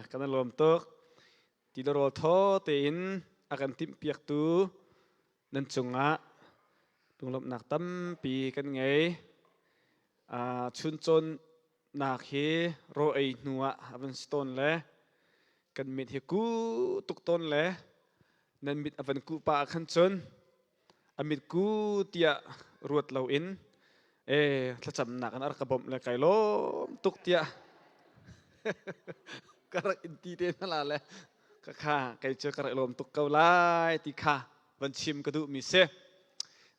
Kan i lawm tuk. Ti le rawl thaw tein a kan timhpiaktu nan cungah lunglawmhnak tampi kan ngei. Chuncawnnak hi raw ei hnu ah a van si tawn le kan mit hi ku tuk tawn le nan mit a van kuh pah ah khan cun a mitku tiah ruat loin thlacamnak in a rak ka bawmh le kai lawm tuk tiah ka rak in ti te hna la le ka kha kei cu ka rak lawm tuk ko lai ti kha van chim ka duhmi si.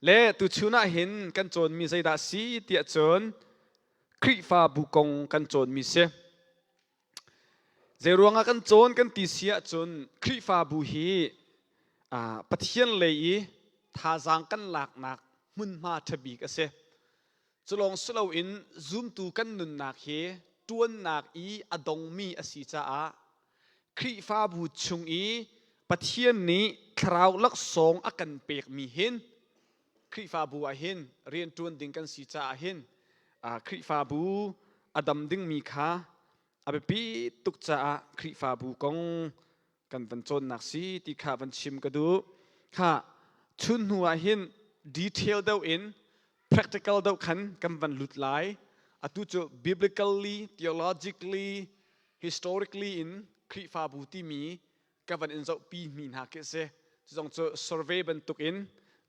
Le tuchun ah hin kan cawnmi zeidah si tiah cun Khrihfabu kong kan cawnmi si. Zeiruangah kan cawn kan ti si ahcun Khrihfabu hi Pathian lei i thazaang kan laknak hmunhma ṭhabik a si. Culawng si loin zumtu kan nunnak hi ṭuannak i a dongmi a si caah Khrihfabu chung i Pathian nih thlarau laksawng a kan pekmi hin Khrihfabu ah hin rianṭuan ding kan si caah hin Khrihfabu a dam dingmi kha a biapi tuk caah Khrihfabu kong kan van cawnnak si ti kha van chim ka duh. Kha chun hnu ah hin detail deuh in practical deuh khan kan van lut lai. Atu cu biblically, theologically, historically in Khrihfabu timi ka van in zohpi mi hna khi si. Zong cu survey bantukin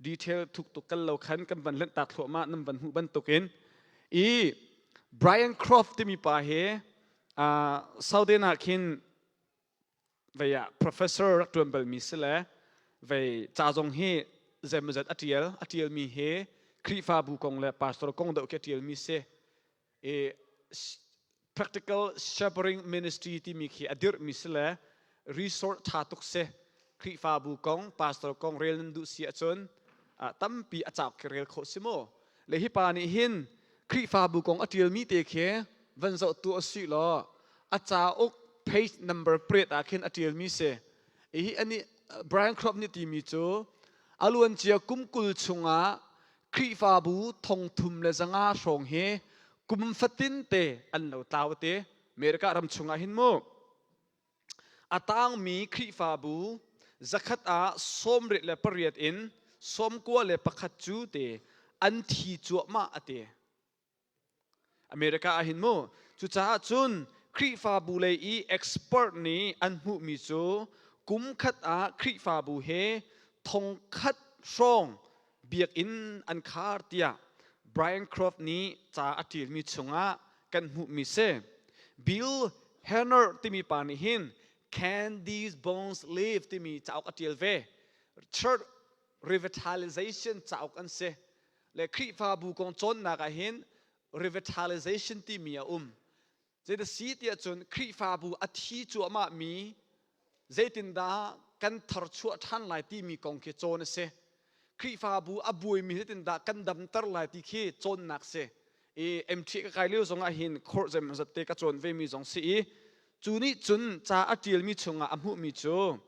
detail thuk tuk kal lo khan kan van lentak thluahmah nan van hmuh bantukin i Brian Croft timi pa hi Southern ah khin vei ah professor rak tuan bal mi si le vei ca zong hi zeimawzat a tial a tial mi hi Khrihfabu kong le pastor kong deuh khi a tial mi si. I practical shepherding ministry timi khi a dirhmi si le resort ṭha tuk si. Khrihfabu kong, pastor kong rel nan duh si ahcun tampi a cauk khi rel khawh si mu. Le hi pa nih hin Khrihfabu kong a ṭialmi te khi van zoh tu a si law a cauk page number pret ah khin a ṭialmi si. Hi ani Brian Crop nih timi cu a luancia kum 20 chungah Khrihfabu 3500 hrawng hi kum fatin te an lo tlau te. America ram chungah hin mu a tangmi Khrihfabu 100 ah 88 in 91 cu te an thi cuahmah ate. America ah hin mu. Cucaah cun Khrihfabu lei i expert nih an hmuhmi cu kum khat ah Khrihfabu he 1000 hrawng biakinn an khar tiah Brian Croft nih ca a ṭialmi chungah kan hmuhmi si. Bill Henner timi pa nih hin Can These Bones Live timi cauk a ṭial ve. Church revitalization cauk an si. Le Khrihfabu kong cawnnak ah hin revitalization timi a um. Zeidah si tiah cun Khrihfabu a thi cuahmah mi zeitindah kan tharchuah ṭhan lai timi kong khi cawn a si. Khrihfabu a buaimi zeitindah kan damter lai ti khi cawnnak si. I MT ka kai lio zong ah hin course zeimawzat te ka cawn vemi zong si i cu nih cun ca a ṭialmi chungah a hmuhmi cu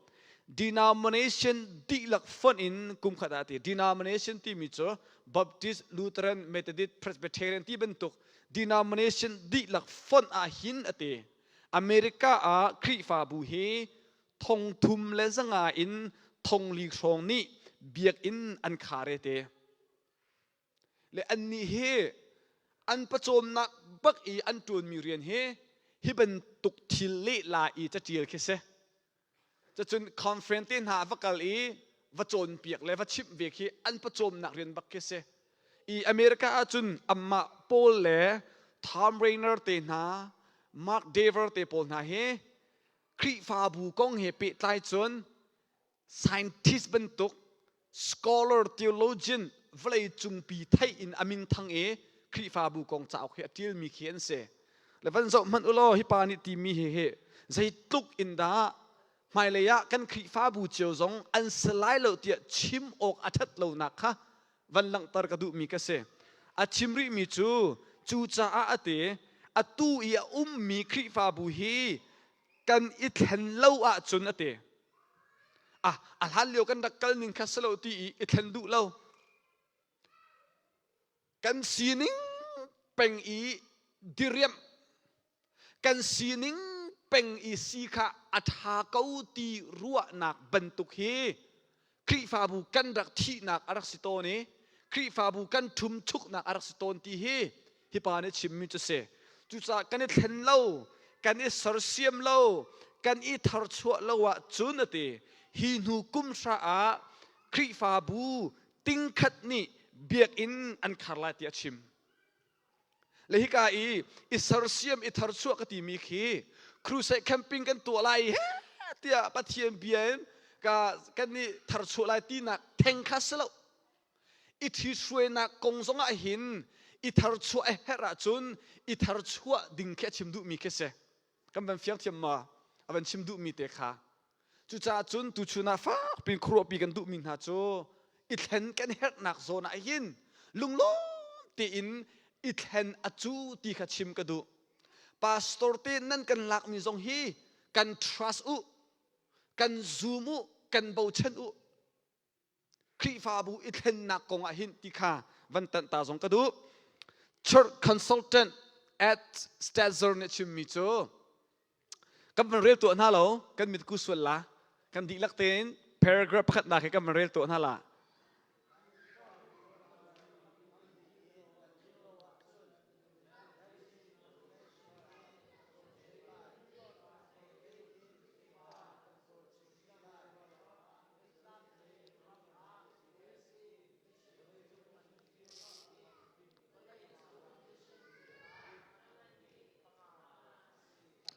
denomination dihlak fonh in kum khat ah ti. Denomination timi cu Baptist, Lutheran, Methodist, Presbyterian ti bantuk denomination dihlak fonh ah hin a ti. America ah Khrihfabu hi 3500 in 4000 hrawng nih biakinn an khar e te. Le annih hi an pawcawmnak bak i an ṭuanmi rian hi hi bantuk thil lehla i caṭial khi si. Cucun conference te hna va kal i va cawnpiak le va chimh ve khi an pawcawmnak rian bak khi si. I America ahcun amah Paul le Tom Rainer te hna, Mark Dever te pawl hna hi Khrihfabu kong he pehtlai cun scientist bantuk scholar theologian vawlei cungpi theih in a min thang i Khrihfabu kong cauk hi a ṭialmi khi an si. Le van zoh hmanh u law hi pa nih timi hi hi zeitluk in dah hmailei ah kan Khrihfabu cio zong an si lai lo tiah chim awk a ṭhat lonak kha van langhter ka duhmi ka si. A chim rihmi cu cucaah a ti atu i a ummi Khrihfabu hi kan i thlen lo ahcun a ti. Ah, a hlan lio kan rak kal ning kha si lo ti i i thlen duh lo. Kan sining peng i diriamh, kan sining peng i si kha a ṭha ko ti ruahnak bantuk hi Khrihfabu kan rak thihnak a rak si tawn i Khrihfabu kan ṭhumchuknak a rak si tawn ti hi hi pa nih chimmi cu si. Cucaah kan i thlen lo, kan i sersiam lo, kan i tharchuah lo ahcun a ti. Hi hnu kum hra ah Khrihfabu tingkhat nih biakinn an khar lai ti a chim. Le hika i i sersiam i tharchuah ka timi khi crusade camping kan tuah lai he tiah Pathian bia in ka kan i tharchuah lai tinak theng kha si lo. I ṭhithruainak kong zongah hin i tharchuah a herh ahcun i tharchuah ding khi a chim duhmi khi si. Kan van fiang thiam ma? A van chim duhmi te kha. Cucaah cun tuchun ah fakpi khuaruahpi kan duhmi hna cu i thlen kan herhnak zawn ah hin lunglawm tein i thlen a cu ti kha chim ka duh. Pastor te nan kan lakmi zong hi kan trust u, kan zum u, kan bochan u. Khrihfabu i thlennak kong ah hin ti kha van tanh ta zong ka duh. Church consultant at Stetzer nih chimmi cu kan van rel tuah hna lo kan mitku sual la kan dihlak tein paragraph pakhatnak hi kan van rel tuah hna la.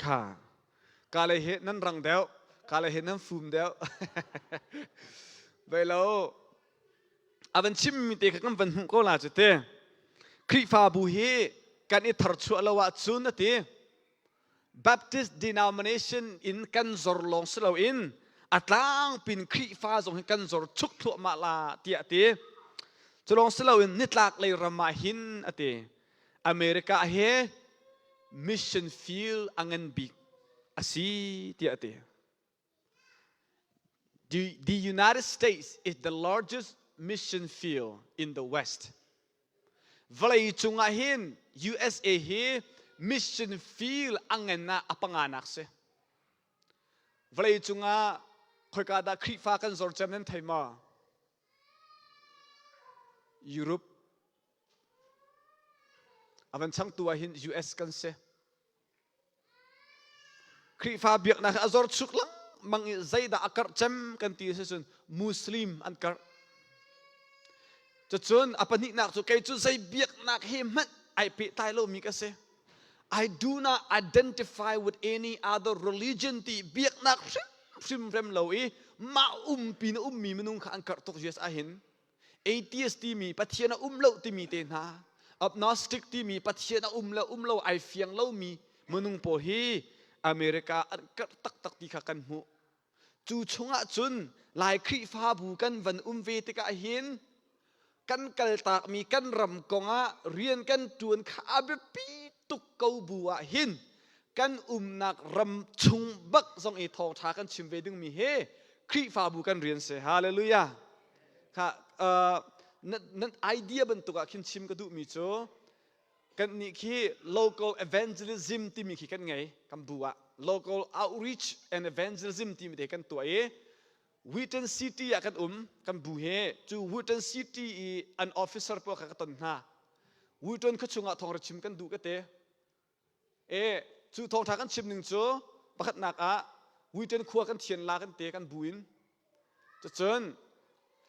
Kha ka le hi nan rang deuh, ka le hi nan fum deuh. Bai lo a van chimmi te kha kan van hmuh ko la cu te. Khrihfabu hi kan i tharchuah lo ahcun a ti. Baptist denomination in kan zor lawng si loin a tlangpin Khrihfa zong hi kan zor chuk thluahmah la tiah a ti. Cu lawng si loin nitlak lei ram ah hin a ti. America he mission field a ngan bik a si tiah a ti. The United States is the largest mission field in the West. Vawlei cungah hin USA hi mission field a ngan ah a panganak si. Vawlei cungah khoika dah Khrihfa kan zor cem nan thei maw? Europe. A van changtu ah hin US kan si. Khrihfa biaknak a zor chuk lengmang i zeidah a karh cem kan ti si cun Muslim an karh. Cucun a pahnihnak cu kei cu zei biaknak he hmanh ai pehtlai lomi ka si. I do not identify with any other religion ti biaknak hrimhrim rem lo i mah umpi na ummi minung kha an karh tuk US ahhin. Atheist timi Pathian a um lo timi te hna, agnostic timi Pathian a um le um lo ai fiang lomi minung pawl hi America an karh taktak ti kha kan hmuh. Cu chungah cun Lai Khrihfabu kan van um ve tikah hin kan kaltakmi kan ram kongah rian kan ṭuan kha a biapi tuk ko bu ah hin kan umnak ram chung bak zong i thawngṭha kan chim ve dingmi hi Khrihfabu kan rian si. Hallelujah. Kha nan idea bantuk ah khin chim ka duhmi cu kan nih khi local evangelism timi khi kan ngei kan bu ah local outreach and evangelism timi te kan tuah i Wheaton City ah kan um kan bu he cu Wheaton City i an officer pawl kha ka ton hna Wheaton khuachung ah thawng ra chim kan duh ka te E cu thawngṭha kan chim ning cu pakhatnak ah Wheaton khua kan thian la kan te kan bu in cucun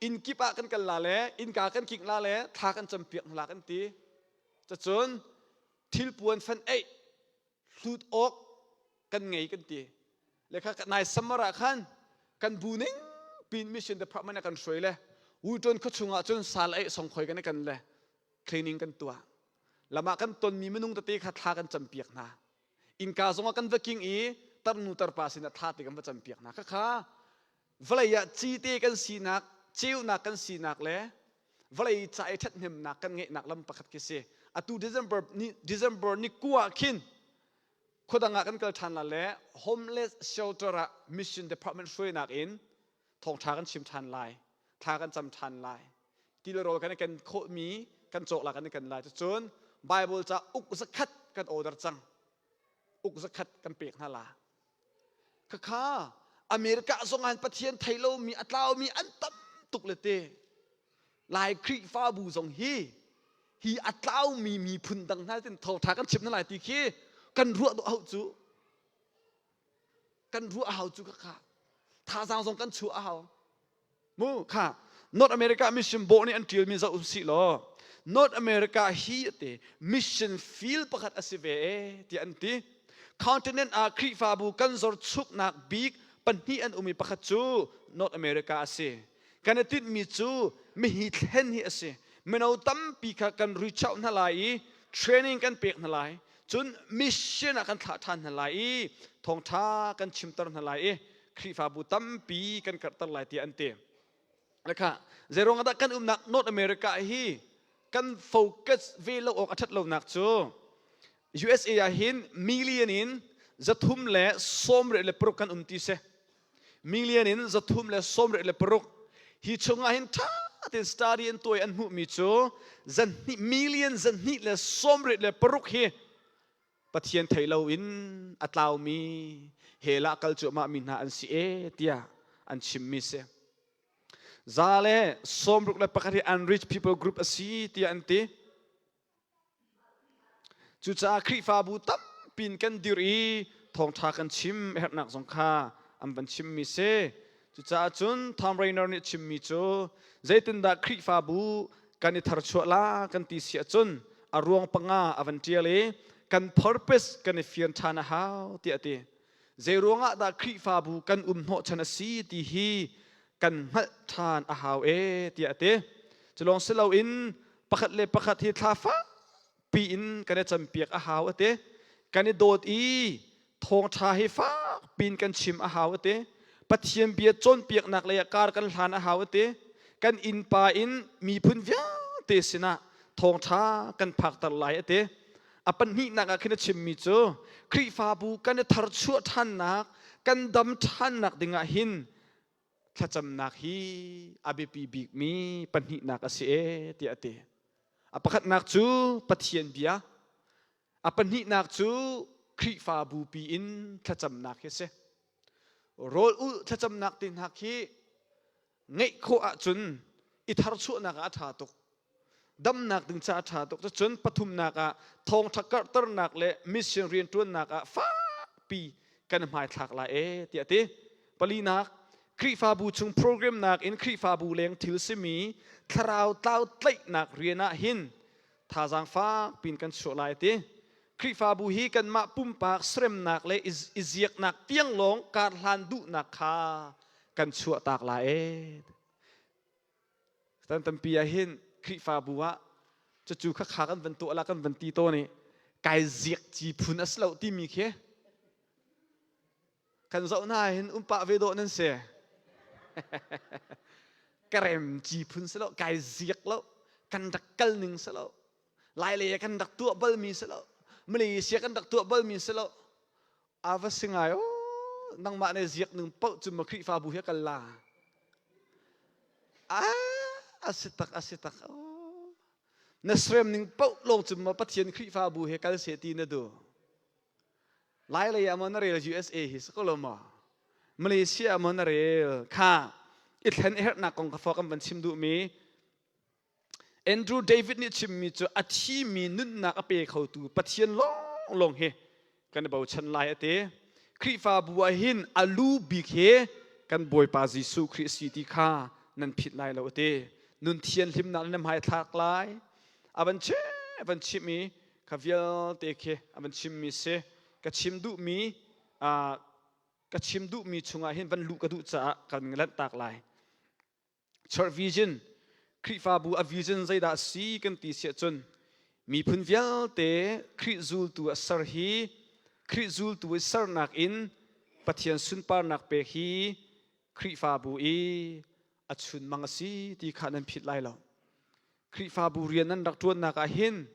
inn kip ah kan kal la le innka kan kik la le thla kan campiak hna la kan ti cucun thilpuan fan eih hlut awk kan ngei kan ti le kha nai summer ah khan kan bu ning pin mission department ah kan hruai le Wheaton khuachung ah cun sal eih songkhoi kan kan le training kan tuah lam ah kan tonmi minung tete kha thla kan campiak hna innka zongah kan va king i tarnu tarpa sinah thla te kan va campiak hna khakha vawlei ah cite kan sinak ceunak kan sinak le vawlei ca i ṭhathnemnak kan ngeihnak lam pakhat khi si atu December ni December ni kua khin khuadang ah kan kal ṭhan la le homeless shelter ah mission department hruainak in thawngṭha kan chim ṭhan lai thla kan cam ṭhan lai ti le rawl kan i ken khawhmi kan cawk la kan i ken lai cucun Bible ca uk zakhat kan order cang uk zakhat kan pek hna la. Khakha America zong ah Pathian thei lomi a tlaumi an tam tuk le te. Lai Khrihfabu zong hi hi a tlaumi miphun dang hna tin thawngṭha kan chim hna lai ti khi kan ruah dawh hau cu. Kan ruah a hau cu khakha. Thazaang zong kan chuah a hau. Mu kha North America mission bawh nih an ṭialmi zoh usih law North America hi te mission field pakhat a si ve e tiah an ti. Continent ah Khrihfabu kan zor chuknak bik pahnih an um i pakhat cu North America a si. Kan i tinhmi cu mihi thlen hi a si. Mino tampi kha kan reach out hna lai i training kan pek hna lai. Cun mission ah kan thlah ṭhan hna lai i thawngṭha kan chimter hna lai i Khrihfabu tampi kan karhter lai tiah an ti. Lekha zeiruang dah kan umnak North America hi kan focus ve lo awk a ṭhat lonak cu USA ah hin million in 336 kan um ti si. Million in 366 hi chungah hin ṭha tein study an tuai an hmuhmi cu zahnih million 296 hi Pathian thei loin a tlaumi hell ah kal cuahmah mi hna an si e tiah an chimmi si. 161 hi unreached people group a si tiah an ti. Cucaah Khrihfabu tampin kan dir i thawngṭha kan chim herhnak zong kha an van chimmi si. Cucaah cun Tom Rainer nih chimmi cu zeitindah Khrihfabu kan i tharchuah la kan ti si ahcun a ruang panga a van ṭial i kan purpose kan i fian ṭhan a hau tiah a ti. Zei ruangah dah Khrihfabu kan um hnawhchan a si ti hi kan hngalh ṭhan a hau e tiah a ti. Cu lawng si loin pakhat le pakhat hi thla fakpi in kan i campiak a hau a ti. Kan i dawt i thawngṭha hi fakpi in kan chim a hau a ti. Pathian bia cawnpiaknak lei ah kar kan hlan a hau a ti. Kan innpa in miphun vialte sinah thawngṭha kan phakter lai a ti. A pahnihnak ah khin a chimmi cu Khrihfabu kan i tharchuah ṭhannak, kan dam ṭhannak dingah hin thlacamnak hi a biapi bikmi pahnihnak a si e tiah a ti. A pakhatnak cu Pathian bia, a pahnihnak cu Khrihfabu pi in thlacamnak hi a si. Rawl ulh thlacamnak te hna khi ngeih khawh ahcun i tharchuahnak ah a ṭha tuk. Damnak ding caah a ṭha tuk. Cun pathumnak ah thawngṭha karhternak le mission rianṭuannak ah fakpi kan hmaithlak lai e tiah a ti. Palinak, Khrihfabu chung program nakin Khrihfabu leng thil simi thlarau tlau tlaihnak rian ah hin thazaang fak pin kan chuah lai a ti. Khrihfabu hi kanmah pumpak seremnak le i ziaknak tiang lawng karhlan duhnak kha kan chuahtak lai e. Tan tampi ah hin Khrihfabu ah cucu kha kha kan van tuah la kan van ti tawn i kai ziak ci phun a si lo timi khi kan zoh hna hin um pah ve dawh nan si. Ka rem ci phun si lo, kai ziak lo, kan rak kal ning si lo. Lailei ah kan rak tuah balmi si lo. Malaysia kan rak tuah balmi si lo. A va si ngai o nangmah ne ziak ning paoh cu ma Khrihfabu he kal la. Ah, a si tak a si tak. Oh. Na srem ning paoh lawng cu ma Pathian Khrihfabu he kal se ti na duh. Lailei ah maw na rel USA hi si ko lo maw? Malaysia ah maw na rel? Kha i thlen i herhnak kong kha fo kan van chim duhmi Andrew David nih chimmi cu a thimi nunnak a pe khotu Pathian lawnglawng hi kan i bochan lai a ti. Khrihfabu ah hin a lu bik hi kan Bawipa Jesuh Khrih a si ti kha nan phit lai lo a ti. Nun thianhlimnak nan hmaithlak lai. A van chim, a van chimh i kha vialte khi a van chimmi si. Ka chim duhmi ka chim duhmi chungah hin van luh ka duh caah kan lanhtak lai. Church vision Khrihfabu a vision zeidah a si kan ti si ahcun miphun vialte Khrih zultu a ser hi Khrih zultu i sernak in Pathian sunparnak pek hi Khrihfabu i a chunmang a si ti kha nan phit lai lo. Khrihfabu rian nan rak ṭuannak ah hin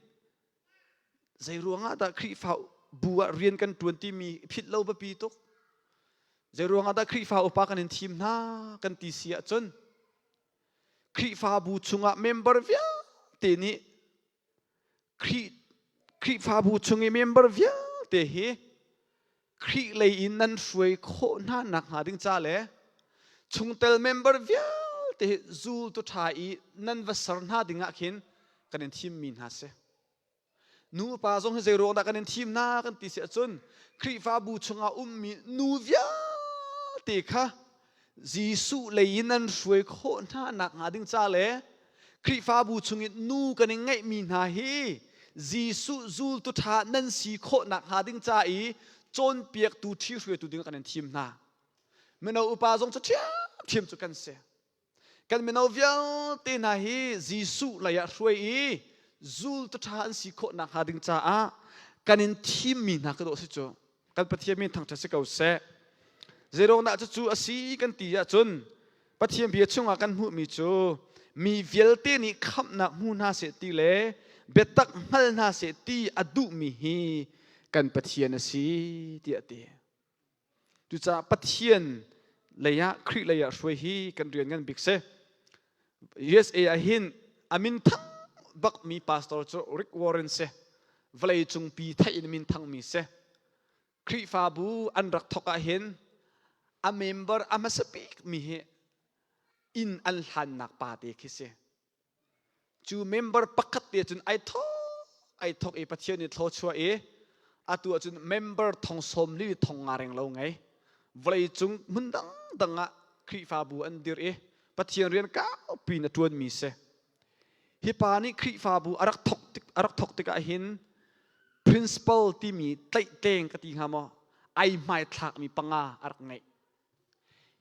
Zei ruangah dah Khrihfabu ah rian kan ṭuan timi philh lo biapi tuk. Zei ruangah dah Khrihfa upa kan in thim hna kan ti si ahcun Khrihfabu chungah member vialte nih Khrih Khrihfabu chung i member vialte hi. Khrih lei in nan hruai khawh hna nakhnga ding ca le chungtel member vialte hi zultu ṭha i nan va ser hna ding ah khin kan in thimmi hna si. Nupa zong hi zei ruang dah kan in thim hna kan ti si ahcun Khrihfabu chungah ummi nu vialte kha Jesuh lei in nan hruai khawh hna nakhnga ding ca le Khrihfabu chungin nu kan in ngeihmi hna hi Jesuh zultu ṭha nan si khawh nakhnga ding ca i cawnpiaktu ṭhihruaitu ding kan in thim hna. Mino upa zong cu ṭhiamṭhiam cu kan si. Kan mino vialte hna hi Jesuh lei ah hruai i zultu ṭha an si khawh nakhnga ding caah kan in thimmi hna ka dawh si cu. Kan Pathian min thangṭhat si ko seh. Zeiruangdah cucu a si kan ti ahcun Pathian bia chungah kan hmuhmi cu mi vialte nih khamhnak hmu hna seh ti le biatak hngal hna seh ti a duhmi hi kan Pathian a si tiah a ti. Cucaah Pathian lei ah Khrih lei ah hruai hi kan rian ngan bik si. USA ah hin a min thang bakmi pastor cu Rick Warren si. Vawlei cungpi theih in min thangmi si. Khrihfabu an rak thawk ah hin a member a hmasa bikmi hi inn an hlannak pa te khi si. Cu member pakhat te cun ai thawk ai thawk i Pathian nih thluachuah i atu ahcun member thong sawm li thong nga reng lo ngei. Vawlei cung hmun dangdang ah Khrihfabu an dir i Pathian rian kaupi in a ṭuanmi si. Hi pa nih Khrihfabu a rak thawk tik a rak thawk tikah hin principal timi tlaihtleng ka ti hnga maw ai hmaithlakmi panga a rak ngeih.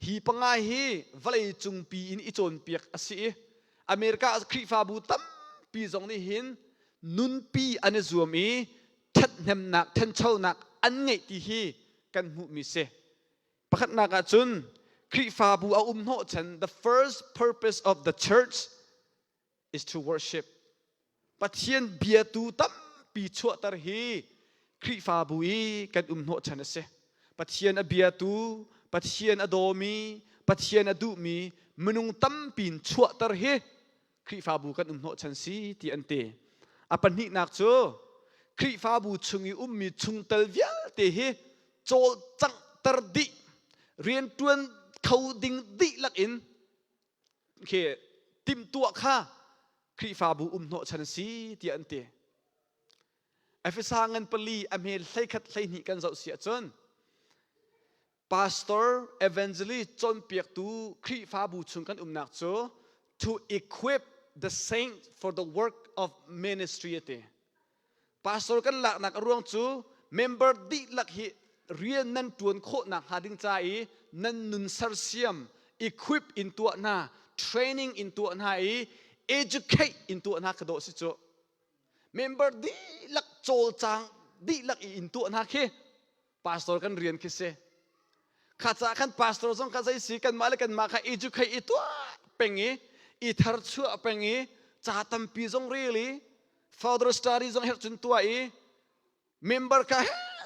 Hi panga hi vawlei cungpi in i cawnpiak a si i America Khrihfabu tampi zong nih hin nunpi an i zuam i ṭhathnemnak, ṭhanchonak an ngeih ti hi kan hmuhmi si. Pakhatnak ah cun Khrihfabu a um hnawhchan the first purpose of the church is to worship. Pathian biatu tampi chuahter hi Khrihfabu i kan um hnawhchan a si. Pathian a biatu, Pathian a dawmi, Pathian a duhmi minung tampi in chuahter hi Khrihfabu kan um hnawhchan si ti an ti. A pahnihnak cu Khrihfabu chung i ummi chungtel vialte hi cawlcanghter dih, rianṭuan kho ding dihlak in khi timhtuah kha Khrihfabu um hnawhchan a si tiah an ti. Efesa ngan pali a hme 11 12 kan zoh si ahcun pastor evangelist cawnpiaktu Khrihfabu chung kan umnak cu to equip the saints for the work of ministry a ti. Pastor kan laknak a ruang cu member dihlak hi rian nan ṭuan khawh nakhnga ding ca i nan nun sersiam equip in tuah hna training in tuah hna i educate in tuah hna ka dawh si cu member dihlak cawlcang dihlak i in tuah hna khi pastor kan rian khi si kha ca khan pastor zong kha zei si kanmah le kanmah kha educate i tuah peng i i tharchuah peng i ca tampi zong rel i further study zong herh cun tuah i member kha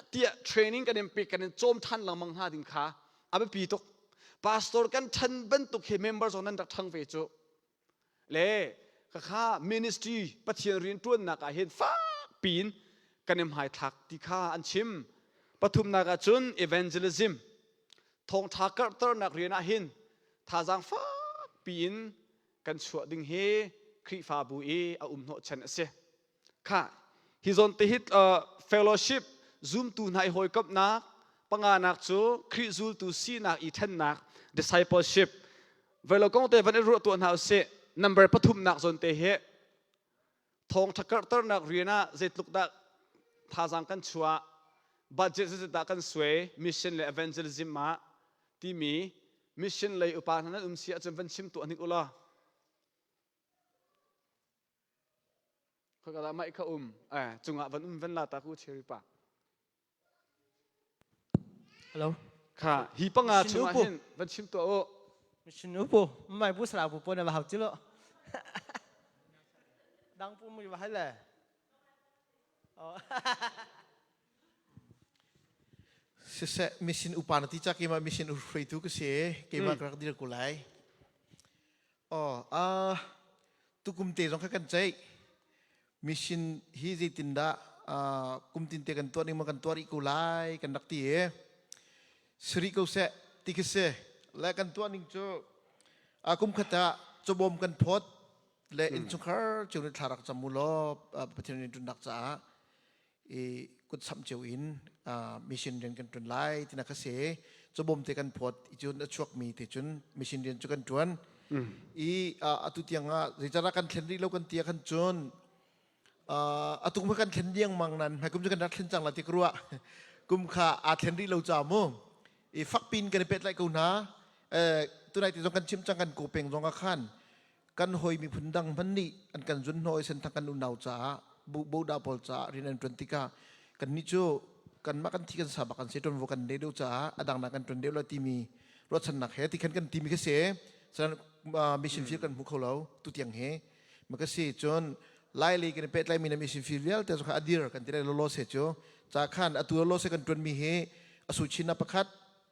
tiah training kan in pek kan in cawm than lengmang hna ding kha a biapi tuk pastor kan ṭhan bantuk hi member zong nan rak ṭhang ve cu Le khakha ministry Pathian rianṭuannak ah hin fakpi in kan i hmaithlak ti kha an chim. Pathumnak ah cun evangelism thawngṭha karhternak rian ah hin thazaang fakpi in kan chuah ding hi Khrihfabu i a um hnawhchan a si. Kha hi zawn te hi fellowship zumtu hna i hawikomhnak panganak cu Khrih zultu sinak i ṭhennak discipleship velo kong te van i ruah tuah hna usih number pathumnak zawn te hi thawngṭha karhternak rian ah zeitluk dah thazaang kan chuah budget zeizat dah kan suai mission le evangelism ah timi mission lei upa hna nan um si ahcun van chim tuah hnik ulaw Khaka dah mei kha um eh cungah van um van la ta ku cherry pa. Hello. Kha hi panga chungah hin van chim tuah u. Mission upu mai bu sala bu po na hau chilo. Dang pu mui ba le. Siseh mission upa na ti cha keimah mission hruaitu ka si keimah ka rak dir ko lai. Oh, tukum te zong kha kan ceih. Mission hi zeitindah Kum tin te kan tuah ning ma kan tuah rih ko lai kan rak ti i siri ko seh ti khi si. Le kan tuah ning cu kum khat ah cawbawm kan phawt le innchungkhar cio nih thla rak cam u law Pathian rianṭuannak caah i kut samh cio in mission rian kan ṭuan lai tina kha si. Cawbawm te kan phawt i cun a chuakmi te cun mission rian cu kan ṭuan i atu tiang ah zeicadah kan thlen rih lo kan ti ah khan cun atu ma kan thlen riangmang nan hmaikum cu kan rak thlen cang la ti ka ruah. Kum kha aa thlen rih lo ca mu i fakpin kan i pehtlaih ko hna. Tunai ti zong kan chim cang, kan ko peng zong ah khan kan hoi miphun dang hmanh nih an kan zun hnawh i senthang kan unau caah bu boda pawl caah rian an ṭuan tikah kan nih cu kanmah kan thi kan sa bak kan si ṭuanvo kan nei deuh caah a dang nak kan ṭuan deuh lo timi ruahchannak he ti khan kan timi kha si. Mission field kan hmu kho lo tu tiang hi ma ka si. Cun lai lei kan i pehtlai mi na mission field vialte cu kha adir kan ti lai lo se cu ca khan atu lo se kan ṭuan mi hi asu chin pakhat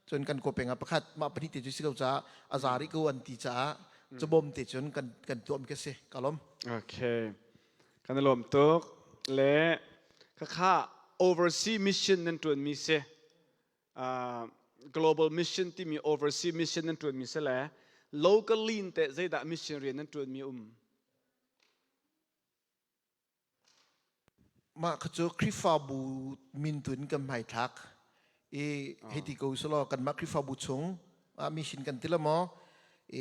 cun kan kopeng ah pakhat mah pahnih te cu si ko caah a za rih ko an ti caah cubawm te cun kan kan tuah mi ka si. Ka lawm. Okay, kan i lawm tuk. Le khakha overseas mission nan tuan mi si, global mission timi overseas mission nan tuan mi si le locally te zeidah mission rian nan tuan mi um? Mah kha cu Khrihfabu min tu in kan hmaithlak i hei ti ko selaw kanmah Khrihfabu chung ah mission kan ti la maw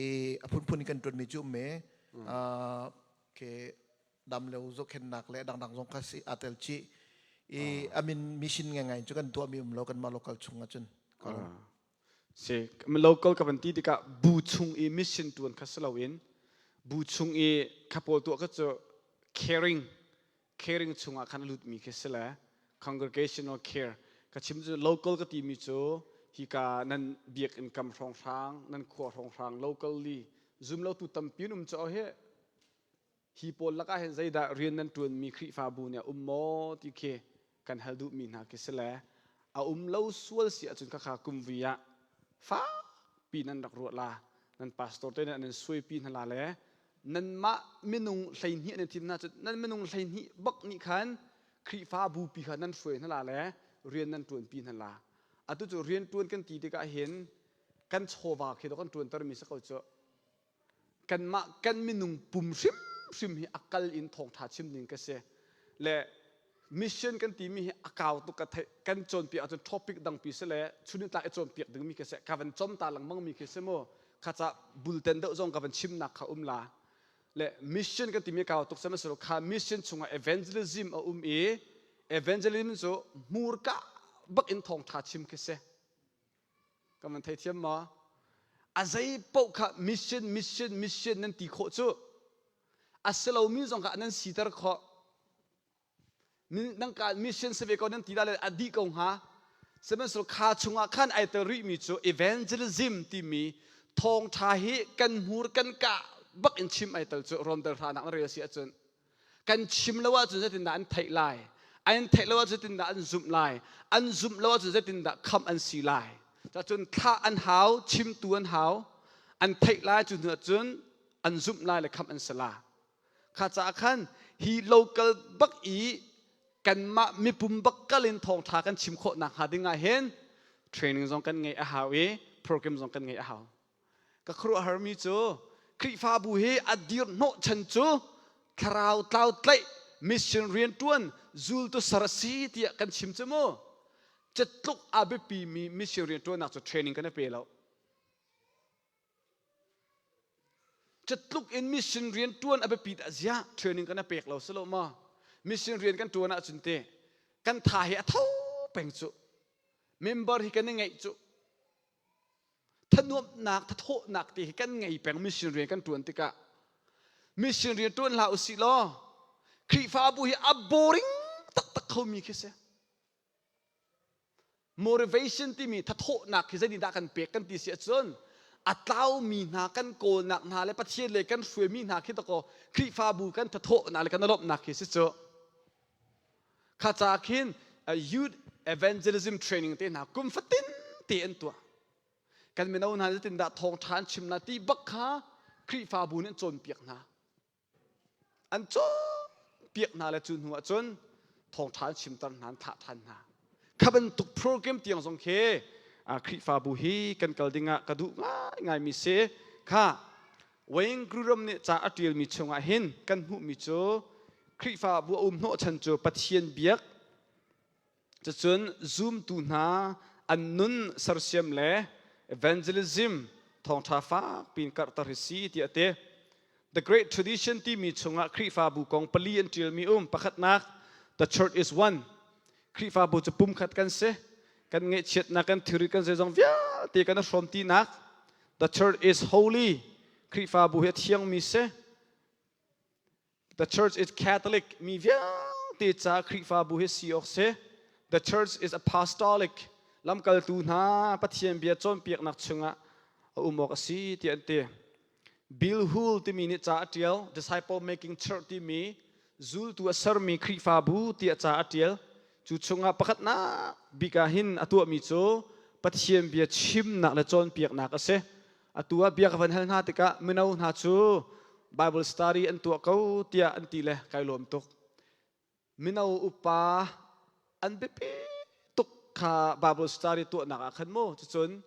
i a phunphun in kan ṭuanmi cu um e ke dam lo zohkhennak le dangdang zong kha si aa tel chih i a min mission ngai cu kan tuahmi um lo kanmah local chung ahcun. Si local ka van ti tikah bu chung i mission tuan kha si loin bu chung i kha pawl tuah kha cu caring caring chungah khan a lutmi khi si le congregational care ka chim cu. Local ka timi cu hika nan biakinn kam hrawnghrang, nan khua hrawnghrang locally zum lo tu tampi um cu he hi pawl lakah hin zeidah rian nan ṭuanmi Khrihfabu nih a um maw ti khi kan hal duhmi hna khi si le a um lo sual si ahcun khakha kumvui ah fakpi nan rak ruah la, nan pastor te nih an in suaipi hna la le nanmah minung 12 an in thim hna cu nan minung 12 bak nih khan Khrihfabu pi kha nan hruai hna la le rian nan ṭuanpi hna la. Atu cu rian ṭuan kan ti tikah hin kan chawva khi kan ṭuantermi si ko cu. Kanmah kan minung pum hrimhrim hi a kal in thawngṭha chim ding ka si le mission kan timi hi a kau tuk. Ka theih kan cawnpiak ahcun topic dangpi si le chunitlak i cawnpiak dingmi khi si, ka van com ta lengmang mi khi si mu. Kha ca bulten deuh zong ka van chimnak kha um la le mission kan timi kau tuk sihmanhsehlaw kha mission chungah evangelism a um i evangelism cu hmurka bak in thawngṭha chim khi si. Kan van theithiam maw? A zei paoh kha mission, mission, mission nan ti khawh cu a si lomi zong kha nan siter khawh. Nang ka mission si ve ko nan ti dah le a dih ko hnga. Sihmanhsehlaw kha chungah khan ai tel rihmi cu evangelism timi thawngṭha hi kan hmur kan kah bak in chim ai tel cu. Romdal hranak na rel si ahcun kan chim lo ahcun zeitindah an theih lai? An theih lo ahcun zeitindah an zumh lai? An zumh lo ahcun zeitindah khamh an si lai? Cun thlah an hau, chimtu an hau. An theih lai, cu hnu ahcun an zumh lai le khamh an si la. Kha caah khan hi local bak i kanmah mipum bak kal in thawngṭha kan chim khawh nakhnga ding ah hin training zong kan ngeih a hau i program zong kan ngeih a hau. Ka khuaruahharmi cu Khrihfabu hi a dir hnawhchan cu thlarau tlau tlaih, mission rianṭuan, zultu ser a si tiah kan chim cu mu. Catluk a biapimi mission rianṭuannak cu training kan i pe lo. Catluk in mission rianṭuan a biapit ah ziah training kan i pek lo si lo ma? Mission rian kan ṭuan ahcun te kan tha hi a tho peng cu. Member hi kan i ngeih cu. Thanuamnak, thathawhnak ti hi kan ngei peng mission rian kan ṭuan tikah. Mission rian ṭuan hlah usih law Khrihfabu hi a boring taktak khomi khi si. Motivation timi thathawhnak hi zeitindah kan pek kan ti si ahcun a tlaumi hna kan kawlnak hna le Pathian le kan hruaimi hna khi dakaw Khrihfabu kan thathawhnak le kan lawmhnak khi si cu. Kha ca khin youth evangelism training te hna kum fatin te an tuah. Kan mino hna zeitindah thawngṭha an chim la ti bak kha Khrihfabu nih an cawnpiak hna. An cawnpiak hna le cu hnu ah cun. Thawngṭha an chimter hna, an thlah ṭhan hna. Kha bantuk program tiang zong khi Khrihfabu hi kan kal dingah ka duh ngaingaimi si. Kha Wayne Grudem nih ca a ṭialmi chungah hin kan hmuhmi cu Khrihfabu a um hnawhchan cu Pathian biak Cucun zumtu hna an nun sersiam le evangelism thawngṭha fakpi in karhter hi si tiah a ti. The Great Tradition timi chungah Khrihfabu kong pali an ṭialmi um. Pakhatnak, the church is one. Khrihfabu cu pumkhat kan si. Kan ngaihchiatnak, kan thilri, kan zeizong vialte kan i hrawmtinak. The church is holy. Khrihfabu hi a thiangmi si. The church is Catholic. Mi vialte ca Khrihfabu hi si awk si. The church is apostolic. Lamkaltu hna Pathian bia cawnpiaknak chungah a um awk a si tiah an ti. Bill Hull timi nih ca a ṭial. Disciple Making Church timi zultu a sermi Khrihfabu tiah ca a ṭial. Cu chungah pakhatnak bik ah hin a tuahmi cu Pathian bia chimnak le cawnpiaknak a si. Atu ah bia ka van hal hna tikah mino hna cu Bible study an tuah ko tiah an ti le kai lawm tuk. Mino upa an biapi tuk kha Bible study tuahnak ah khan mu cucun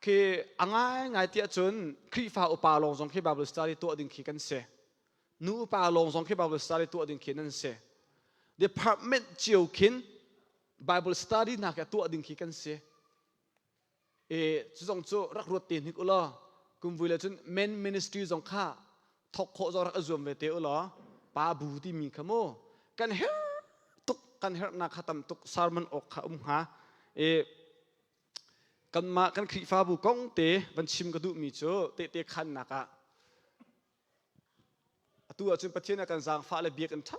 khi a ngaingai tiah cun Khrihfa upa lawng zong khi Bible study tuah ding khi kan si. Nu upa lawng zong khi Bible study tuah ding khi nan si. Department cio khin Bible study hna khi tuah ding khi kan si. E cu zong cu rak ruat te hnik u law kumvui le cun men ministry zong kha thok khawh zong rak i zuam ve te u law pa bu timi kha mu kan herh tuk kan herhnak kha tam tuk sermon awk kha um hnga e kanmah kan Khrihfabu kong te van chim ka duhmi cu tehte khannak ah Atu ahcun Pathian a kan zaangfah le biakinn ṭha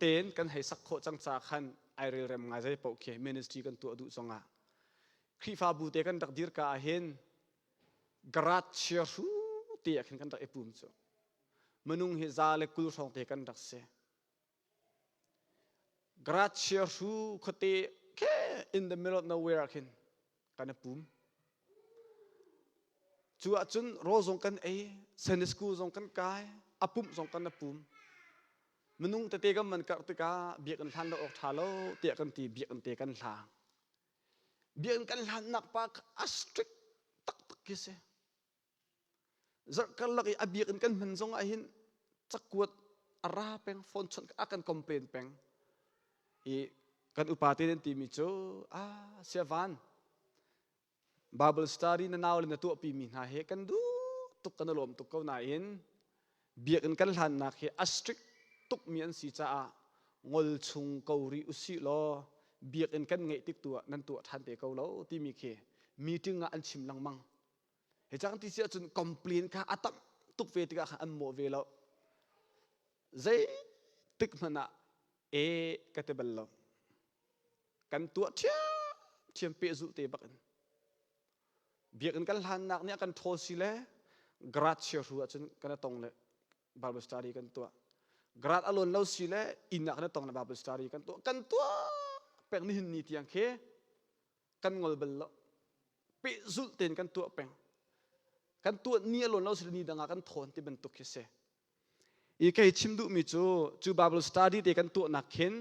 tein kan hei sak khawh cang caah khan ai relrem ngai zei paoh khi ministry kan tuah duh zongah Khrihfabu te kan rak dir ka ah hin garage chiahru te ah khin kan rak i pum cu minung hi za le 20 hrawng te kan rak si. Garage chiahru khuate ke in the middle of nowhere ah khin kan i pum. Cu ahcun rawl zong kan ei, Sunday school zong kan kai, a pumh zong kan i pum. Minung tete kan man karh tikah biakinn hlan lo awk ṭha lo tiah kan ti biakinn te kan hlang. Biakinn kan hlannak pa kha a strict taktak khi si. Zarh karlak i a biakinn kan hman zong ah hin cakuat a ra peng, phone chawnh a kan complain peng. I kan upa te an timi cu ah siavan Bible study na nau le na tuahpi mi hna he kan duh tuk kan i lawm tuk ko nain biakinn kan hlannak hi a strict tuk mi an si caah ngol chung ko rih usih law biakinn kan ngeih tik tu ah nan tuah ṭhan te ko lo timi khi meeting ah an chim lengmang. Hi cang ti si ahcun complain kha a tam tuk ve tikah khan an mawh ve lo. Zeitik hmanh ah e ka ti bal lo. Kan tuah ṭhiamṭhiam pehzulh te bak in. Biakinn kan hlannak nih a kan ṭhawl si le garage chiahru ahcun kan i tong le Bible study kan tuah. Garage a lawn lo si le inn ah kan i tong le Bible study kan tuah. Kan tuah peng nihin ni tiang khi kan ngol bal lo. Pehzulh tein kan tuah peng. Kan tuah ni a lawn lo si le ni dang ah kan thawn ti bantuk khi si. I kei chim duhmi cu cu Bible study te kan tuahnak khin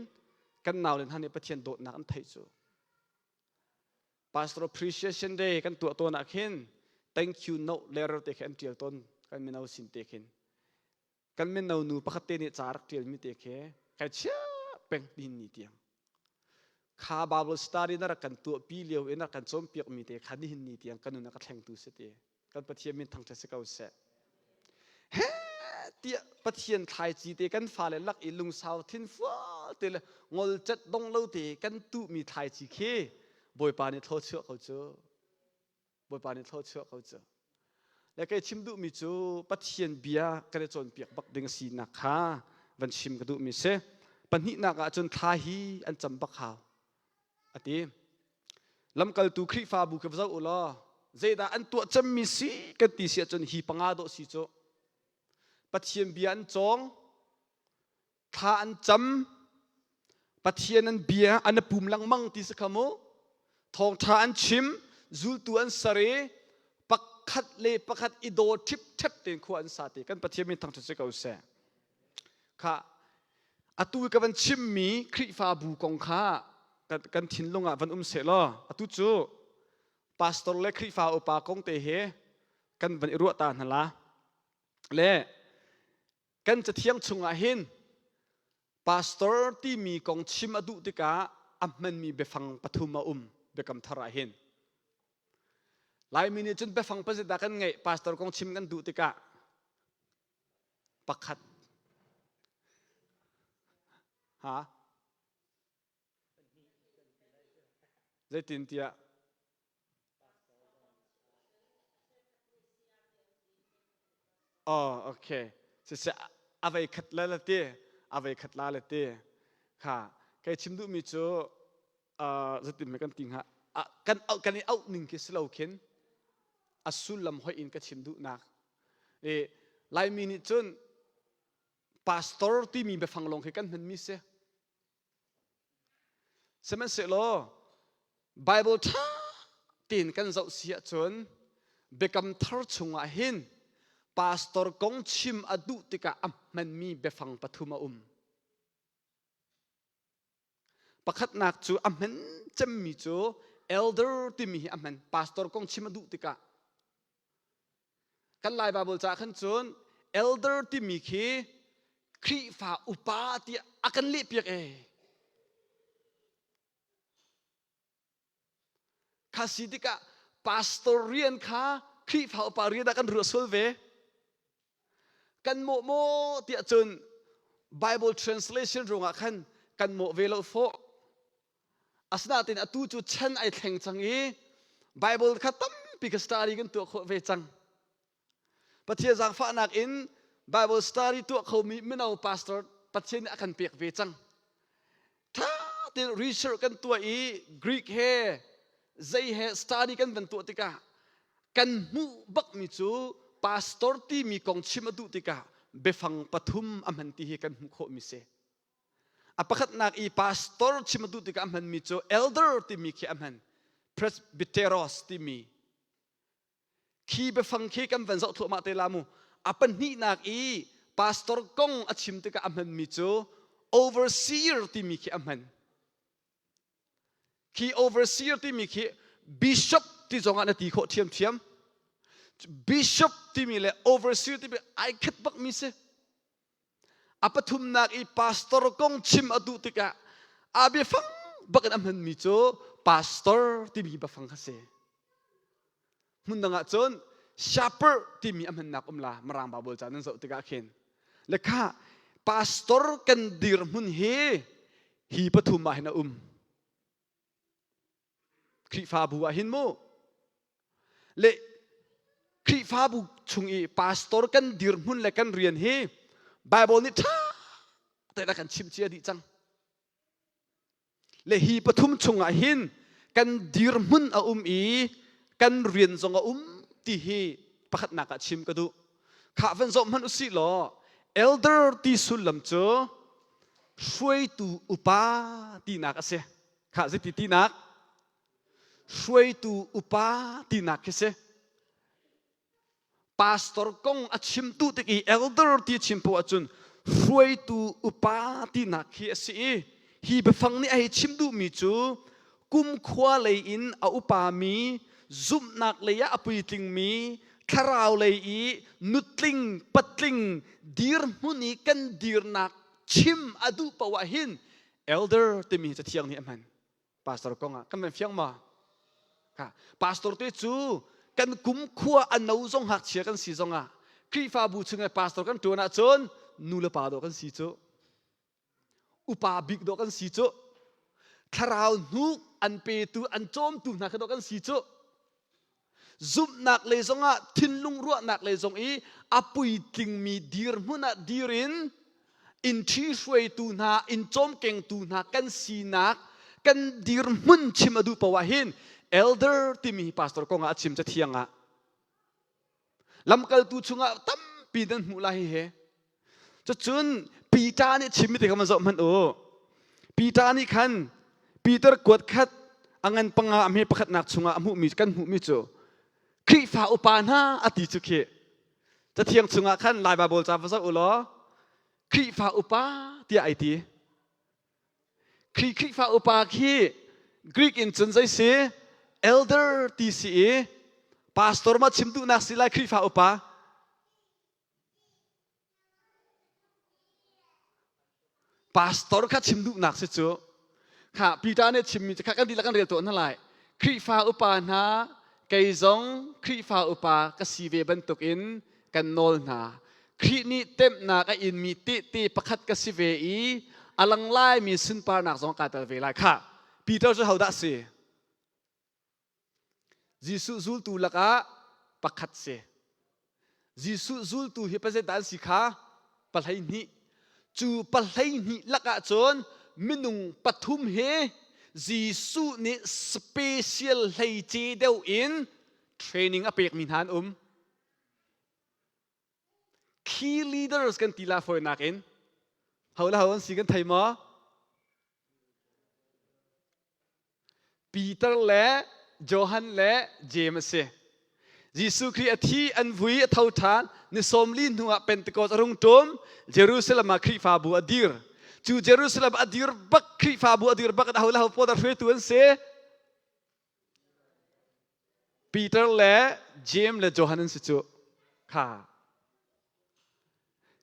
kan naule hna nih Pathian dawtnak an theih cu. Pastor Appreciation Day kan tuah tawn ah khin thank you note letter te khi an ṭial tawn kan mino sin te khin. Kan mino nu pakhat te nih ca rak ṭialmi te khi kai chia peng tin ni tiang. Kha Bible study na rak kan tuahpi lio in rak kan cawnpiakmi te kha nihin ni tiang kan nun a ka thlengtu si ti. Kan Pathian min thangṭhat si ko seh. He tiah Pathian thlaici te kan fale lak i lungsau thinfual te le ngolcet dong lo te kan tuhmi thlaici khi Bawipa nih thluachuah ko cu. Bawipa nih thluachuah ko cu. Le kei chim duhmi cu Pathian bia kan i cawnpiak bak ding sinak kha van chim ka duhmi si. Pahnihnak ah cun thla hi an cam bak hau a ti. Lamkaltu Khrihfabu khi va zoh u law zeidah an tuah cemmi si kan ti si ahcun hi panga dawh si cu. Pathian bia an cawng, thla an cam, Pathian an bia an i pum lengmang ti si kha mu. Thawngṭha an chim, zultu an ser i pakhat le pakhat i daw ṭhipṭhep tein khua an sa ti. Kan Pathian min thangṭhat si ko seh. Kha. Atu ka van chimmi Khrihfabu kong kha kan thinlung ah van um seh law atu cu pastor le Khrihfa upa kong te he kan van i ruah ta hna la. Le kan cathiang chungah hin pastor timi kong chim a duh tikah a hmanmi biafang pathum a um biakam thar ah hin. Laimi nih cun biafang pazit dah kan ngeih pastor kong chim kan duh tikah pakhat ha zeitintiah Oh, okay. Siseh a vei khat la la ti, a vei khat la la ti. Kha, kei chim duhmi cu zeitin me kan ti hnga kan kan i auh ning khi si lo khin a sullam hoih in ka chim duhnak i Laimi nih cun pastor timi biafang lawng khi kan hmanmi si sihmanhsehlaw Bible ṭha tein kan zoh si ahcun biakam thar chungah hin pastor kong chim a duh tikah a hmanmi biafang pathum a um. Pakhatnak cu a hman cemmi cu elder timi hi a hman. Pastor kong chim a duh tikah. Kan Lai Bible caah khan cun elder timi khi Khrihfa upa tiah a kan lehpiak ee. Kha si tikah pastor rian kha Khrihfa upa rian ah kan ruah sual ve. Kan mawh maw tiah cun Bible translation ruangah khan kan mawh ve lo fawh. Asinain atu cu chan ai thleng cang i Bible kha tampi ka study kan tuah khawh ve cang. Pathian zaangfahnak in Bible study tuah khomi mino pastor Pathian nih a kan pek ve cang. Ṭha tein research kan tuah i Greek he zei he study kan van tuah tikah kan hmuh bakmi cu pastor timi kong chim a duh tikah biafang pathum a hman ti hi kan hmuh khawhmi si. A pakhatnak i pastor chim a duh tikah a hmanmi cu elder timi khi a hman. Presbyteros timi Khi biafang khi kan van zoh thluahmah te la mu. A pahnihnak i pastor kong a chim tikah a hmanmi cu overseer timi khi a hman. Khi overseer timi khi bishop ti zongah na ti khawh ṭhiamṭhiam. Bishop timi le overseer timi ai khat bakmi si. A pathumnak i pastor kong chim a duh tikah a biafang bak in a hmanmi cu pastor timi biafang kha si. Hmun dang ah cun shepherd timi a hmannak um la Mirang Bible ca nan zoh tikah khin. Le kha pastor kan dirhmun hi hi pathum ah hin a um. Khrihfabu ah hin mu le Khrihfabu chung i pastor kan dirhmun le kan rian hi Bible nih ṭha tein a kan chimh cia dih cang. Le hi pathum chungah hin kan dirhmun a um i kan rian zong a um ti hi pakhatnak ah chim ka duh. Khah van zoh hmanh usih law elder ti sullam cu hruaitu upa tinak a si. Khah zeiti tinak? Hruaitu upa tinak khi si. Pastor kong a chimtu tik i elder ti chim poah ahcun hruaitu upa tinak khi a si i hi biafang nih a hei chim duhmi cu kumkhua lei in a upami zumhnak lei ah a puitlingmi thlarau lei i nutling patling dirhmun i kan dirnak chim a duh poah hin elder timi cathiang nih a hman pastor kong ah kan van fiang ma kha pastor te cu kan kum khua a no zong ngakchia kan si zong ah Khrihfabu chung i pastor kan ṭuan ahcun nu le pa dawh kan si cu upa bik dawh kan si cu thlarau hnuk an petu an cawmtu hna kha dawh kan si cu Zumhnak lei zongah thinlung ruahnak lei zong i a puitlingmi dirhmun ah dir in inn ṭhihruaitu hna, inn cawmkengtu hna kan sinak, kan dirhmun chim a duh paoh ah hin elder timi hi pastor kong ah a chim cathiang ah. Lamkaltu chungah tampi nan hmuh lai hihi. Cucun Peter nih chimmi te kha van zoh hmanh u. Peter nih khan Peter kuat khat a ngan panga a hme pakhatnak chungah a hmuhmi kan hmuhmi cu Khrihfa upa hna a ti cu khi. Cathiang chungah khan Lai Baibal ca va zoh u law. Khrihfa upa tiah ai ti. Khrihfa upa khi Greek in cun zei si? Elder ti si i pastor ma chim duhnak si lai Khrihfa upa. Pastor kha chim duhnak si cu. Kha Peter nih chimmi cu kha kan dihlak kan rel tuah hna lai. Khrihfa upa hna kei zong Khrihfa upa ka si ve bantukin kan nawl hna. Khrih nih temhnak a inmi tehte pakhat ka si ve i a lang laimi sunparnak zong kaa tel ve lai. Kha Peter cu hodah si? Jesuh zultu lakah pakhat si. Jesuh zultu hi pazet dah an si kha? Pahlei Cu pahlei lakah cun minung pathum hi Jesuh nih special hleice deuh in training a pekmi hna an um. Key leaders kan ti la fawinak in. Ho le ho an si kan thei maw? Peter le Johan le James a si. Jesuh Khrih a thi, an vui, a tho ṭhan. Ni 40 hnuah Pentecost a rung ṭum. Jerusalem ah Khrihfabu a dir. Cu Jerusalem a dir bak, Khrihfabu a dir bak in aho le ho pawl dah hruaitu an si? Peter le James le Johan an si cu. Kha.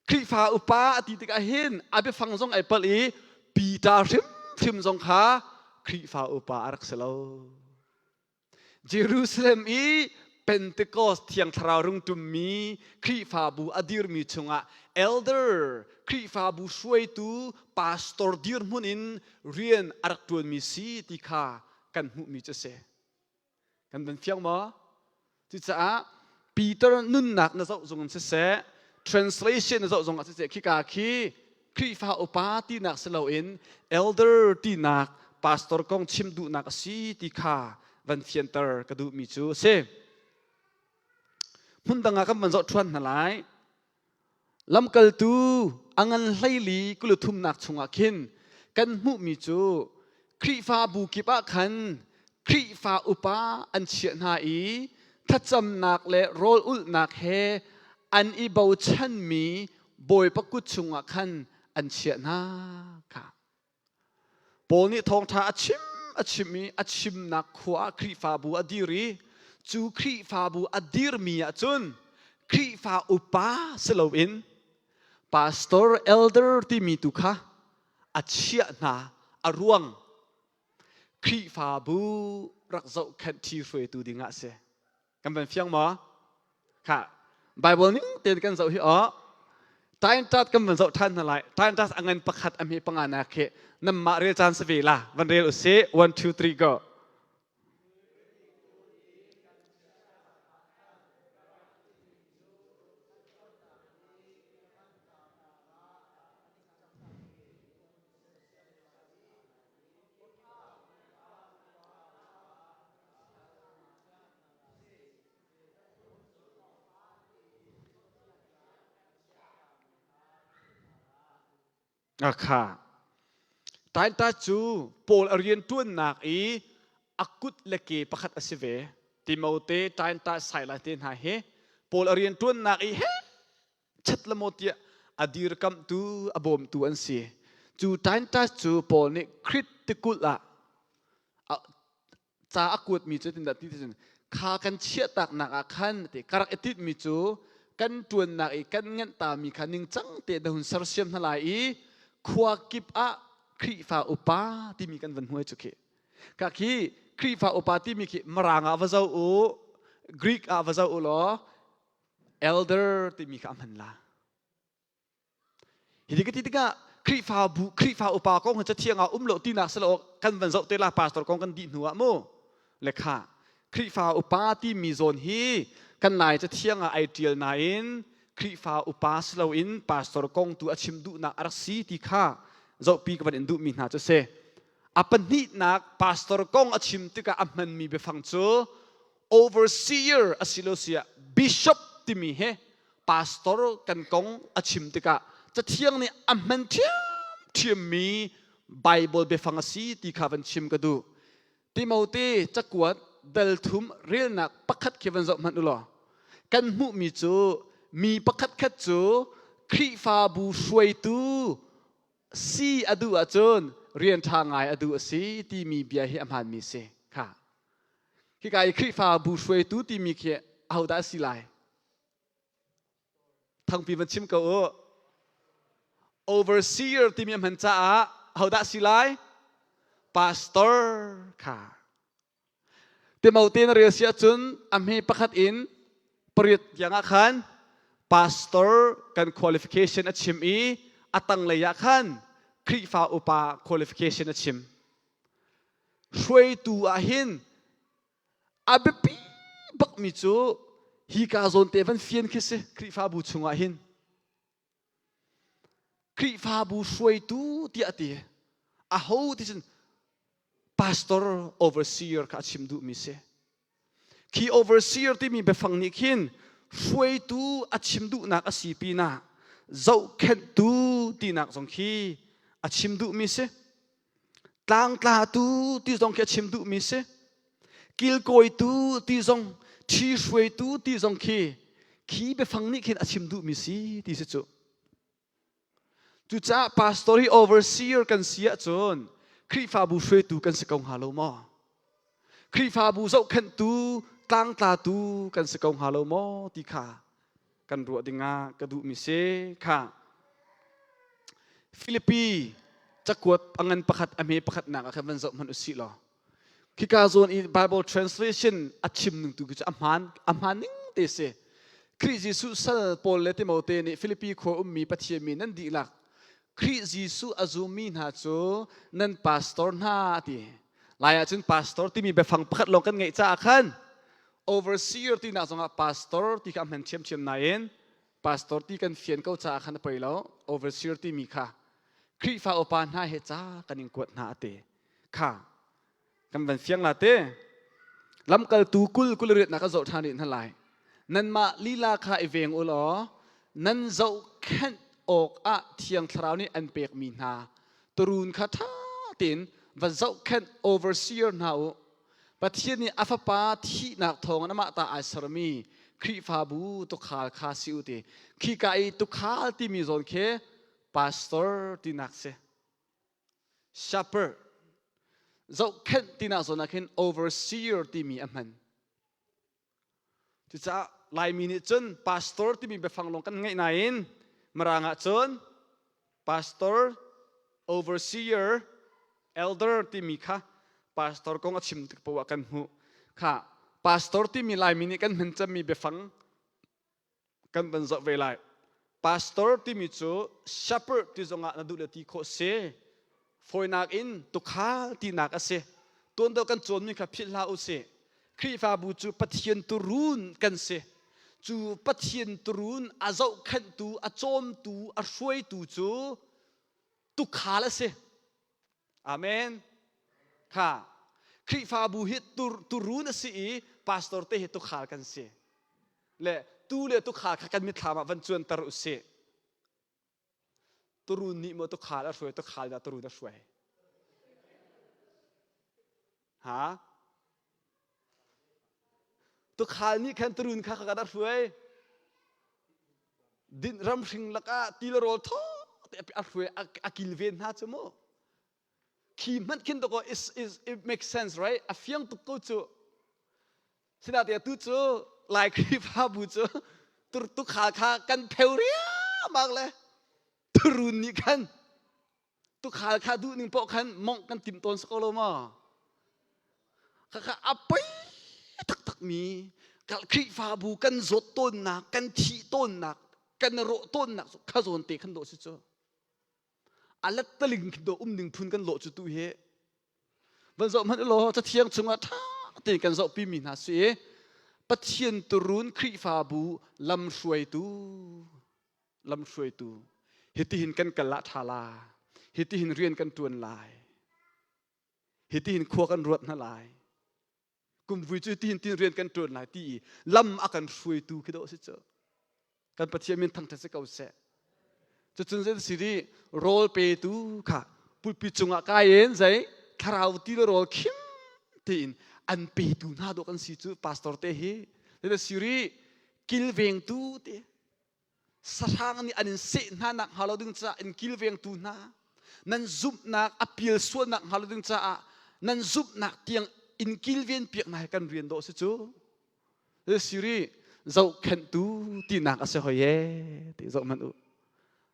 Khrihfa upa a ti tikah hin a biafang zong ai palh i Peter hrimhrim zong kha Khrihfa upa a rak si lo. Jerusalem i Pentecost Thiang Thlarau rung ṭummi Khrihfabu a dirmi chungah elder Khrihfabu hruaitu pastor dirhmun in rian a rak ṭuanmi si ti kha kan hmuhmi cu a si. Kan van fiang maw? Cucaah Peter nunnak na zoh zong in siseh, translation na zoh zong ah siseh, khika khi Khrihfa upa tinak si loin elder tinak pastor kong chim duhnak a si ti kha van fianter ka duhmi cu a si. Hmun dang ah kan van zoh ṭhuan hna lai. Lamkaltu a ngan hleili kulu thumnak chungah khin kan hmuhmi cu Khrihfabu kip ah khan Khrihfa upa an chiah hna i thlacamnak le rawl ulhnak he an i bochanmi Bawipa kut chungah khan an chiah hna kha. Paul nih thawngṭha a chim a chim i a chimnak khua ah Khrihfabu a dir i cu Khrihfabu a dirmi ah cun Khrihfa upa si loin pastor elder timi tu kha a chiah hna a ruang Khrihfabu rak zohkhenh ṭhi hruaitu ding ah a si. Kan van fiang maw? Kha Bible ning tein kan zoh hi aw. Time chart kan van zoh ṭhan hna lai. Time chart a ngan pakhat a hme panga nak khi nanmah rel caan si ve la. Van rel usih. 1 2 3 go. Kha Tainta cu Paul a rian ṭuannak i a kut le ke pakhat a si ve. Timote, Tainta, Silas te hna hi Paul a rian ṭuannak i he chat le maw tiah a dirkamhtu, a bawmtu an si. Cu Tainta cu Paul nih Krit tikulh ah ca a kuatmi cu tindah ti cun kha kan chiahtaknak ah khan ti ka rak i tinhmi cu kan ṭuannak i kan ngenh tami kha ningcang te na hun sersiam hna lai i khua kip ah Khrihfa upa timi kan van hmuai cu khi ka khi Khrihfa upa timi khi Mirang ah va zoh u Greek ah va zoh u law elder timi kha a hman la Hi ka ti tikah Khrihfabu Khrihfa upa kong hi cathiang ah um lo tinak si lo kan van zoh te la pastor kong kan dih hnu ah mu le kha Khrihfa upa timi zawn hi kan lai cathiang ah ai tial nain Khrihfa upa si loin pastor kong tu a chim duhnak a rak si ti kha zohpi ka van in duhmi hna cu si. A pahnihnak pastor kong a chim tikah a hmanmi biafang cu overseer asilosia bishop timi he pastor kan kong a chim tikah cathiang nih a hman ṭhiamṭhiammi Bible biafang a si ti kha van chim ka duh. Timote cakuat dal thum relnak pakhat khi van zoh hmanh u law kan hmuhmi cu mi pakhat khat cu Khrihfabu hruaitu si a duh ahcun rian ṭha ngai a duh a si timi bia hi a hmaanmi si kha. Hika i Khrihfabu hruaitu timi khi ahodah a si lai? Thangpi van chim ko u. Overseer timi a hman caah ahodah si lai? Pastor kha. Timote na rel si ahcun a hme pakhat in pariat tiang ah khan pastor kan qualification a chim i a tanglei ah khan Khrihfa upa qualification a chim. Hruaitu ah hin A biapi bakmi cu hi ka zawn te van fian khi si Khrihfabu chungah hin. Khrihfabu hruaitu tiah a ti. Aho ti cun pastor overseer kha a chim duhmi si. Khi overseer timi biafang nih khin hruaitu a chim duhnak a si pinah zohkhenhtu tinak zong khi a chim duhmi si. Tlangtlatu ti zong khi a chim duhmi si. Kilkawitu ti zong, ṭhihruaitu ti zong khi khi biafang nih khin a chim duhmi si ti si cu. Cucaah pastor hi overseer kan si ahcun Khrihfabu hruaitu kan si ko hnga lo maw? Khrihfabu zohkhenhtu, tlangtlatu kan si ko hnga lo maw ti kha kan ruah dingah ka duhmi si kha. Filipi cakuat a ngan pakhat a hme pakhatnak ah khan van zoh hmanh u sih law khika zawn i Bible translation a chim ning tu cu a hmaan a hmaan ning te si. Khrih Jesuh sal Paul le Timote nih Filipi khua ummi Pathian mi nan dihlak Khrih Jesuh a zummi hna cu nan pastor hna a ti. Lai ahcun pastor timi biafang pakhat lawng kan ngeih caah khan overseer tinak zongah pastor ti kha a hman ṭhiamṭhiam nain pastor ti kan fian ko caah khan a poi lo. Overseer timi kha Khrihfa upa hna he ca kan in kuat hna a ti. Kha kan van fiang la te. Lamkaltu 20 28 nak ka zoh ṭhan rih hna lai. Nanmah lila kha i veng u law nan zohkhenh awkah Thiang Thlarau nih an pekmi hna turuun kha ṭha tein va zohkhenh overseer hna u. Pathian nih a Fapa thihnak thawngin amah ta ai sermi Khrihfabu tuukhal kha si u ti. Khika i tuukhal timi zawn khi pastor tinak si. Shepherd zohkhenh tinak zawn ah khin overseer timi a hman. Cucaah Laimi nih cun pastor timi biafang lawng kan ngeih nain Mirang ah cun pastor, overseer, elder timi kha pastor kong a chim tik poah kan hmuh. Kha pastor timi Laimi nih kan hman cemmi biafang kan van zoh ve lai. Pastor timi cu shepherd ti zongah na duh le ti khawh si. Fawinak in tukhal tinak a si. Tuan deuh kan cawnmi kha philh hlah u sih. Khrihfabu cu Pathian turuun kan si. Cu Pathian turuun a zohkhenhtu, a cawmtu, a hruaitu cu tukhal a si. Amen. Kha Khrihfabu hi turuun a si i pastor te hi tukhal kan si. Le tu le tukhal kha kan mitthlam ah van cuanter u sih. Turuun nih maw tukhal a hruai, tukhal dah turuun a hruai? Ha? Tukhal nih khan turuun kha kha a hruai. Din ramhring lakah ti le rawl thaw te a hruai a kilven hna cu mu. Khi hmanh khin to is is it makes sense right? A fiang tuk ko cu. Sinain tu cu Lai Khrihfabu cu tur tukhal kha kan pheu riangmang le turun nih khan tukhal kha duh ning poh khan mongh kan tim tawn si ko lo maw? Khakha a poi taktak mi Khrihfabu kan zawt tawnnak, kan thih tawnnak, kan rawh tawnnak kha zawn te khan dawh si cu. A lettaling khin dawh um ding phun kan lawh cu tu hi. Van zoh hmanh law Cathiang chungah ṭha tein kan zohpi mi hna si i Pathian turun Khrihfabu lamhruaitu lamhruaitu hitihin kan kal ah ṭha la hitihin rian kan ṭuan lai hitihin khua kan ruat hna lai kumvui cu tihin tin rian kan ṭuan lai ti i lam a kan hruaitu khi dawh si cu kan Pathian min thangṭhat si ko seh cucun zei si ri rawl petu kha pulpi cungah kai in zei thlarau ti le rawl khim tiin an petu hna dawh kan si cu pastor te hi zei si ri kilvengtu te. Sahrang nih an in seh hna nak hnga lo ding caah in kilvengtu hna, nan zumhnak a pial sualnak hnga lo ding caah nan zumhnak tiang in kilven piak hna hi kan rian dawh si cu. Siri zohkhenhtu tinak a si hoi e ti zoh hmanh u.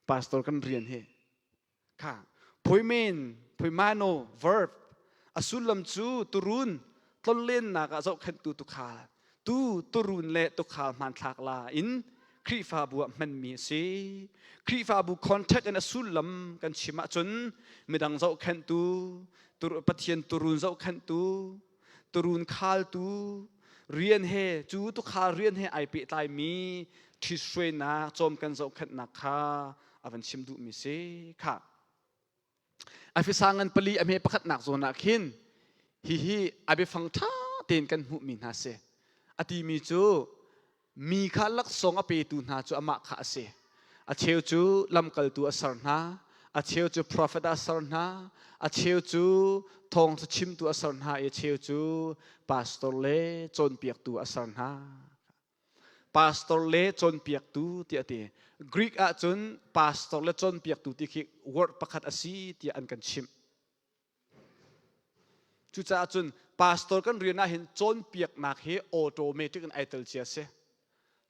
Pastor kan rian hi kha phuimen phuimano verb a sullam cu turun tlonlennak ah zohkhenhtu tukhal tu turun le tukhal hmanthlak la in Khrihfabu ah hmanmi a si. Khrihfabu contact in a sullam kan chim ahcun midang zohkhenhtu, Pathian turun zohkhenhtu, turun khaltu, rian he cu tukhal rian he ai pehtlaimi ṭhithruainak cawm kan zohkhenhnak kha a van chim duhmi si kha. Afisa ngan pali a hme pakhatnak zawn ah khin hihi a biafang ṭha tein kan hmuhmi hna si. A timi cu mi kha laksawng a petu hna cu amah kha a si. A cheu cu lamkaltu a ser hna, a cheu cu profet a ser hna, a cheu cu thawngṭha chimtu a ser hna i a cheu cu pastor le cawnpiaktu a ser hna. Pastor le cawnpiaktu tiah a ti. Greek ahcun pastor le cawnpiaktu ti khi word pakhat a si tiah an kan chimh. Cucaah cun pastor kan rian ah hin cawnpiaknak hi automatic in ai tel cia si.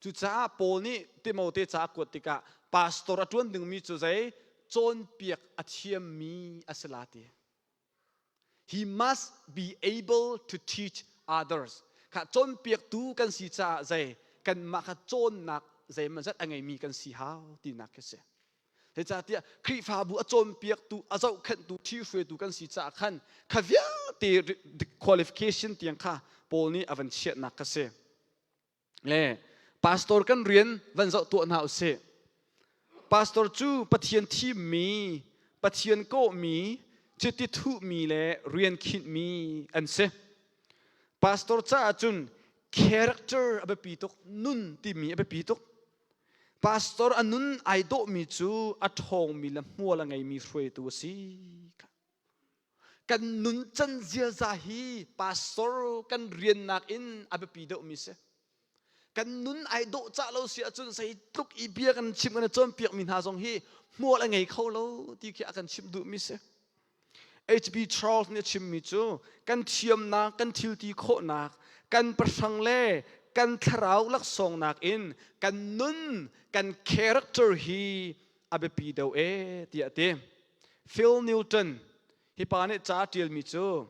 Cucaah Paul nih Timote ca a kuat tikah pastor a ṭuan dingmi cu zei cawnpiak a thiammi a si la ti. He must be able to teach others. Kha cawnpiaktu kan si caah zei kanmah kha cawnnak zeimawzat a ngeimi kan si hau tinak khi si. Zeicahtiah Khrihfabu a cawnpiaktu, a zohkhenhtu, ṭhihruaitu kan si caah khan kha vialte qualification tiang kha Paul nih a van chiahnak kha si. Le pastor kan rian van zoh tuah hna usih. Pastor cu Pathian thimmi, Pathian kawhmi, chiti thuhmi le rian khinhmi an si. Pastor caah cun character a biapi tuk, nun timi a biapi tuk. Pastor a nun ai dawhmi cu a ṭhawngmi le hmual a ngeimi hruaitu a si. Kan nuncan ziaza hi pastor kan riannak in a biapi deuhmi si. Kan nun ai dawh cah lo si ahcun zeitluk i bia kan chim kan i cawnpiakmi hna zong hi hmual a ngei kho lo ti khi a kan chimh duhmi si. H.B. Charles nih a chimmi cu kan thiamnak, kan thilti khawhnak, kan pahrang le kan thlarau laksawngnak in kan nun, kan character hi a biapi deuh ee tiah a ti. Phil Newton hi pa nih ca a ṭialmi cu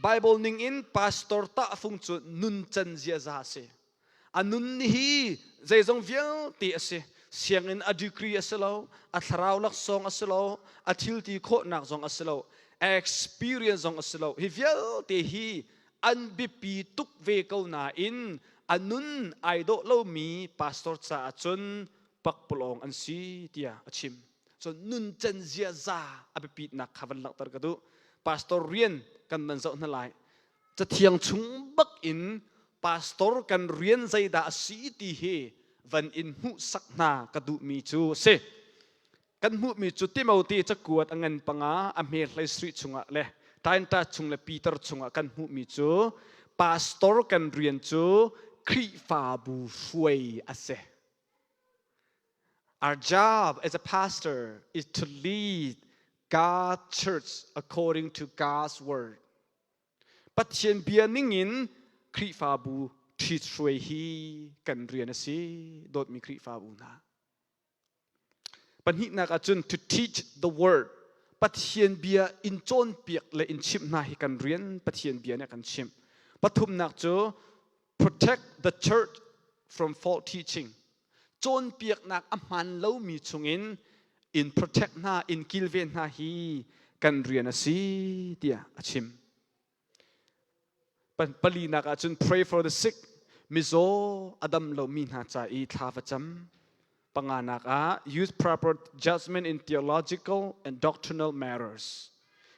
Bible ning in pastor tahfung cu nuncan ziaza a si. A nun hi zeizong vialte a si. Sianginn a degree a si lo, a thlarau laksawng a si lo, a thilti khawhnak zong a si lo, experience zong a si lo. Hi vialte hi an biapi tuk ve ko nain a nun ai dawh lomi pastor caah cun pakpalawng an si tiah a chim. Cun nuncan ziaza a biapitnak kha van langhter ka duh. Pastor rian kan van zoh hna lai. Cathiang chung bak in pastor kan rian zeidah a si ti hi van in hmuhsak hna ka duhmi cu a si. Kan hmuhmi cu Timote cakuat a ngan panga a hme hlei sarih chungah le Tainta chung le Peter chungah kan hmuhmi cu pastor kan rian cu Khrihfabu hruai a si. Our job as a pastor is to lead God's church according to God's word. Pathian bia ningin Khrihfabu ṭhithruai hi kan rian a si, dawtmi Khrihfabu hna. Pahnihnak ahcun to teach the word. Pathian bia in cawnpiak le in chimh hna hi kan rian Pathian bia nih a kan chimh. Pathumnak cu protect the church from false teaching. Cawnpiaknak a hmaan lomi chungin in protect hna, in kilven hna hi kan rian a si tiah a chim. Palinak ahcun pray for the sick, mizaw a dam lomi hna ca i thla va cam. Panganak ah use proper judgment in theological and doctrinal matters.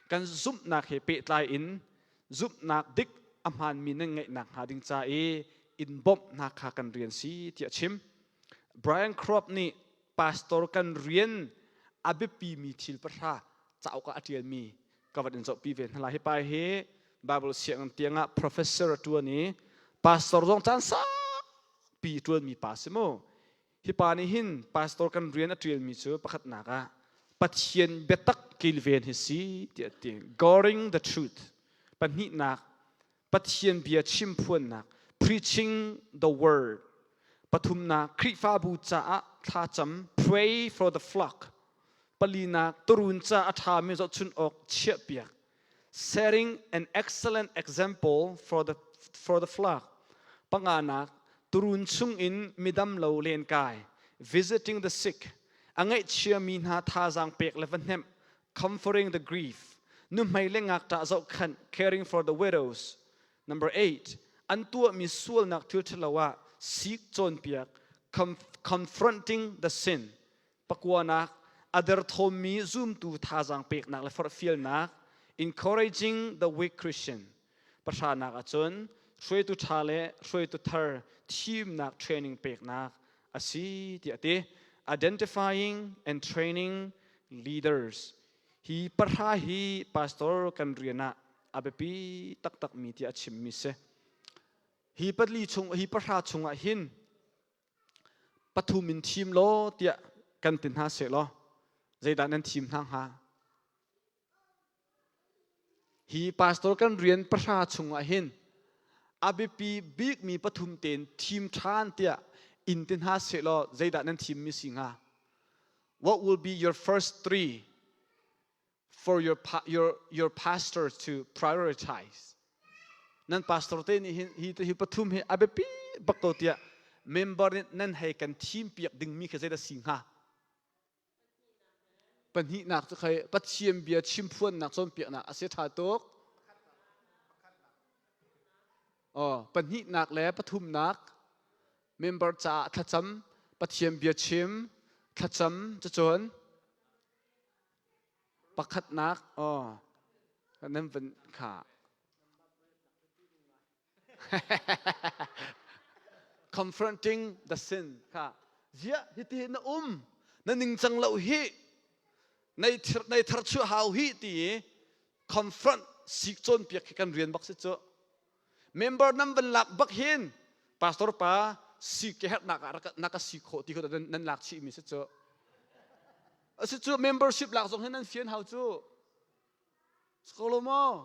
Kan zumhnak he pehtlai in zumhnak dik a hmaanmi nan ngeihnak hnga ding ca i in bawmhnak kha kan rian si tiah a chim. Brian Kropp nih pastor kan rian a biapimi thil pahra cauk ah a ṭialmi ka van in zohpi ve hna lai. Hi pa hi Bible sianginn tiangah professor a ṭuan i pastor zong caan saupi ṭuanmi pa si mu. Hi pa nih hin pastor kan rian a ṭialmi cu pakhatnak ah Pathian biatak kilven hi si tiah a ti. Guarding the truth. Pahnihnak Pathian bia chimphuannak preaching the word. Pathumnak Khrihfabu caah thlacam pray for the flock. Palinak turun ca a ṭhami zohchunh awk chiahpiak setting an excellent example for the flock. Panganak turun chungin midam lo lenkai visiting the sick a ngaihchiami hna thazaang pek le va hnemh comforting the grief nuhmei le ngakṭah zohkhanh caring for the widows number 8 an tuahmi sualnak thil ṭhalo ah sik cawnpiak confronting the sin Pakuanak, a derthawmmi zumtu thazaang peknak le forhfialnak, encouraging the weak Christian. Pahranak ahcun hruaitu ṭha le hruaitu thar thimnak training peknak a si tiah a ti. Identifying and training leaders. Hi pahra hi pastor kan rian ah a biapi taktakmi tiah a chimmi si. Hi pali chung, hi pahra chungah hin Pathum in thim law tiah kan ti hna sehlaw zeidah nan thim hna hnga? Hi pastor kan rian pahra chungah hin a biapi bikmi pathum tein thim ṭhan tiah in ti hna sehlaw zeidah nan thimmi si hnga? What will be your first three for your, your, your pastor to prioritize. Nan pastor te nih hin hi hi pathum hi a biapi bak ko tiah member nih nan hei kan thim piak dingmi kha zeidah si hnga? Pahnihnak cu khai Pathian bia chimphuannak cawnpiaknak a si ṭha tuk. Oh, pahnihnak le pathumnak member caah thlacam Pathian bia chim thlacam cucun Pakhatnak aw nan van kha confronting the sin kha ziah hiti na um na ningcang lo hi nei thir nei thar chu hau hi ti i confront sik cawnpiak khi kan rian bak si cu member nan van lak bak hin pastor pa si ke herhnak ah na ka si khawh ti kho nan lak chih mi si cu asi cu membership lak zong hin nan fian hau cu skolo maw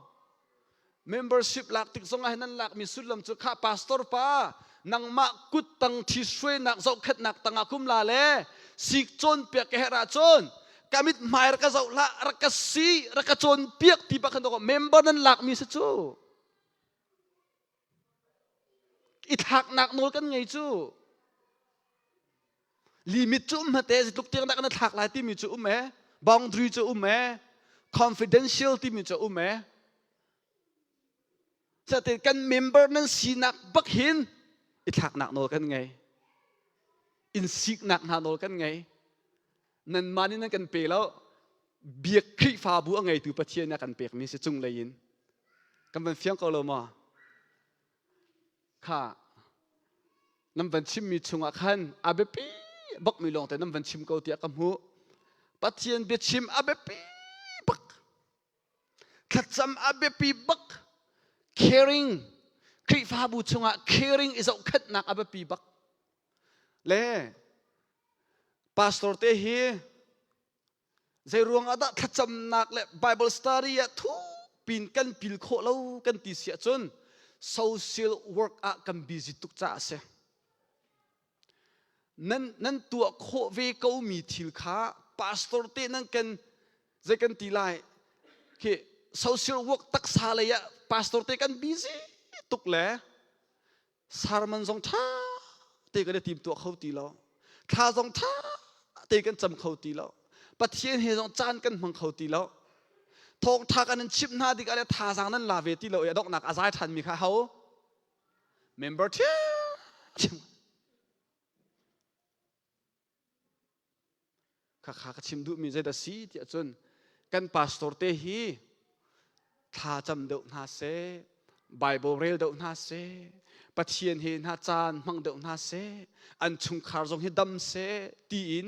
membership lak tik zong ah hin nan lak mi sullam cu kha pastor pa nangmah kut tang thi suainak zohkhenhnak tangah kum la le sik cawnpiak ka herh ahcun ka mit hmai rak ka zoh hlah rak ka si rak ka cawnpiak ti bak khan member nan lak mi si cu I thlaknak nawl kan ngei cu. Limit cu um hmate zeitluk tiang dah kan thlak lai timi cu um e. Boundary cu um e. Confidential timi cu um e. Satin kan member nan sinak bak hin i thlaknak nawl kan ngei. In siknak hna nawl kan ngei. Nanmah nih nan kan pe lo. Biak Khrihfabu a ngeitu Pathian nih a kan pekmi si cunglei in. Kan van fiang ko lo maw? Kha nan van chimmi chungah khan a biapi bakmi lawngte nan van chim ko tiah ka hmuh. Pathian biachim a biapi bak. Thlacam a biapi bak. Caring Khrihfabu chungah caring i zohkhenhnak a biapi bak. Le pastor te hi zei ruang ah dah thlacamnak le Bible study ah thupin kan pil khawh lo kan ti si ahcun social work ah kan busy tuk caah a si. Nan, nan tuah khawh ve ko mi thil kha pastor te nan kan zei kan ti lai khi social work taksa lei ah pastor te kan busy tuk le Sermon zong ṭha te kan i timtuah kho ti lo. Thla zong ṭha te kan cam kho ti lo. Pathian he zong caan kan hmang kho ti lo. Thawngṭha kan in chimh hna tikah le thazaang nan la ve ti lo i a donghnak a zai ṭhanmi kha ho? Member ṭhiamṭhiam. Khakha ka chim duhmi zeidah si tiah cun kan pastor te hi thla cam deuh hna seh, Bible rel deuh hna seh, Pathian he hna caan hmang deuh hna seh, an chungkhar zong hi dam seh tiin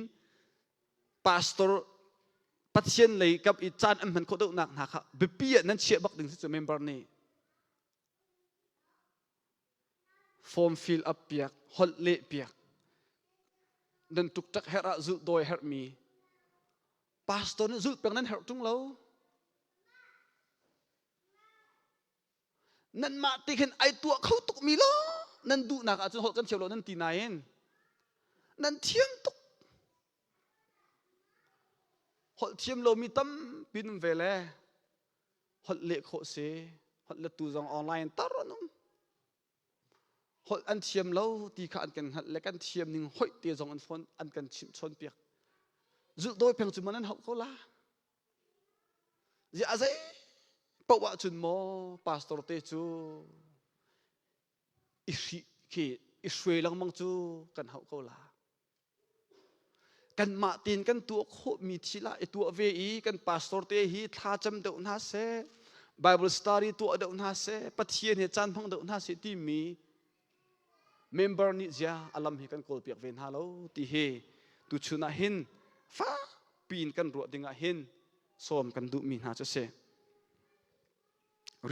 pastor Pathian lei kap i caan an hman khawh deuhnak hna kha biapi ah nan chiah bak ding si cu member nih. Form fill up piak, holh leh piak. Nan tuk tak herh ah zulh dawi herhmi. Pastor nih zulh peng nan herh ṭung lo. Nanmah te khin ai tuah kho tukmi lo nan duhnak ahcun holh kan thiam lo nan ti nain nan thiam tuk. Holh thiam lomi tampi nan ve le holh leh khawh si holh lettu zong online tar an um. Holh an thiam lo ti kha an kan hngalh le kan thiam ning hoih te zong an phone an kan chimh chawnpiak. Zulh dawi peng cu man an hauh ko la. Ziah zei paoh ahcun maw pastor te cu i hrih khi i hruai lengmang cu kan hauh ko la. Kanmah tein kan tuah khawhmi thil ah i tuah ve i kan pastor te hi thlacam deuh hna seh, Bible study tuah deuh hna seh, Pathian he caan hmang deuh hna seh timi member nih zia a lam hi kan kawlpiak ve hna lo ti hi tuchun ah hin fakpi in kan ruah ding ah hin sawm kan duhmi hna cu a si.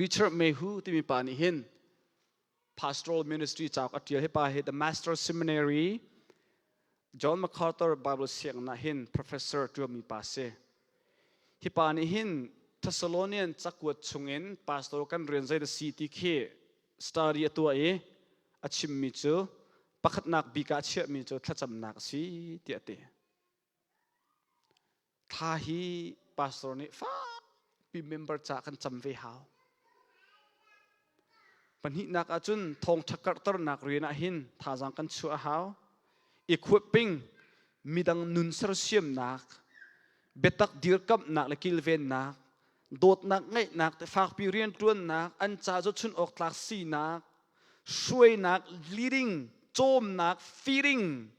Richard Mayhew timi pa nih hin pastoral ministry cauk a ṭial. Hi pa hi The Master Seminary John MacArthur Bible sianginn ah hin professor ṭuanmi pa si. Hi pa nih hin Thessalonian cakuat chungin pastor kan rian zei dah si ti khi study a tuah i a chimmi cu pakhatnak bik ah a chiahmi cu thlacamnak a si tiah a ti. Thla hi pastor nih fakpi member ca kan cam ve hau. Pahnihnak ahcun thawngṭha karhternak rian ah hin thazaang kan chuah a hau. Equipping midang nun sersiamnak, biatak dirkamhnak le kilvennak, dawtnak ngeihnak te fakpi rianṭuannak, an ca zohchun awk tlak sinak, hruainak, leading, cawmnak, feeding,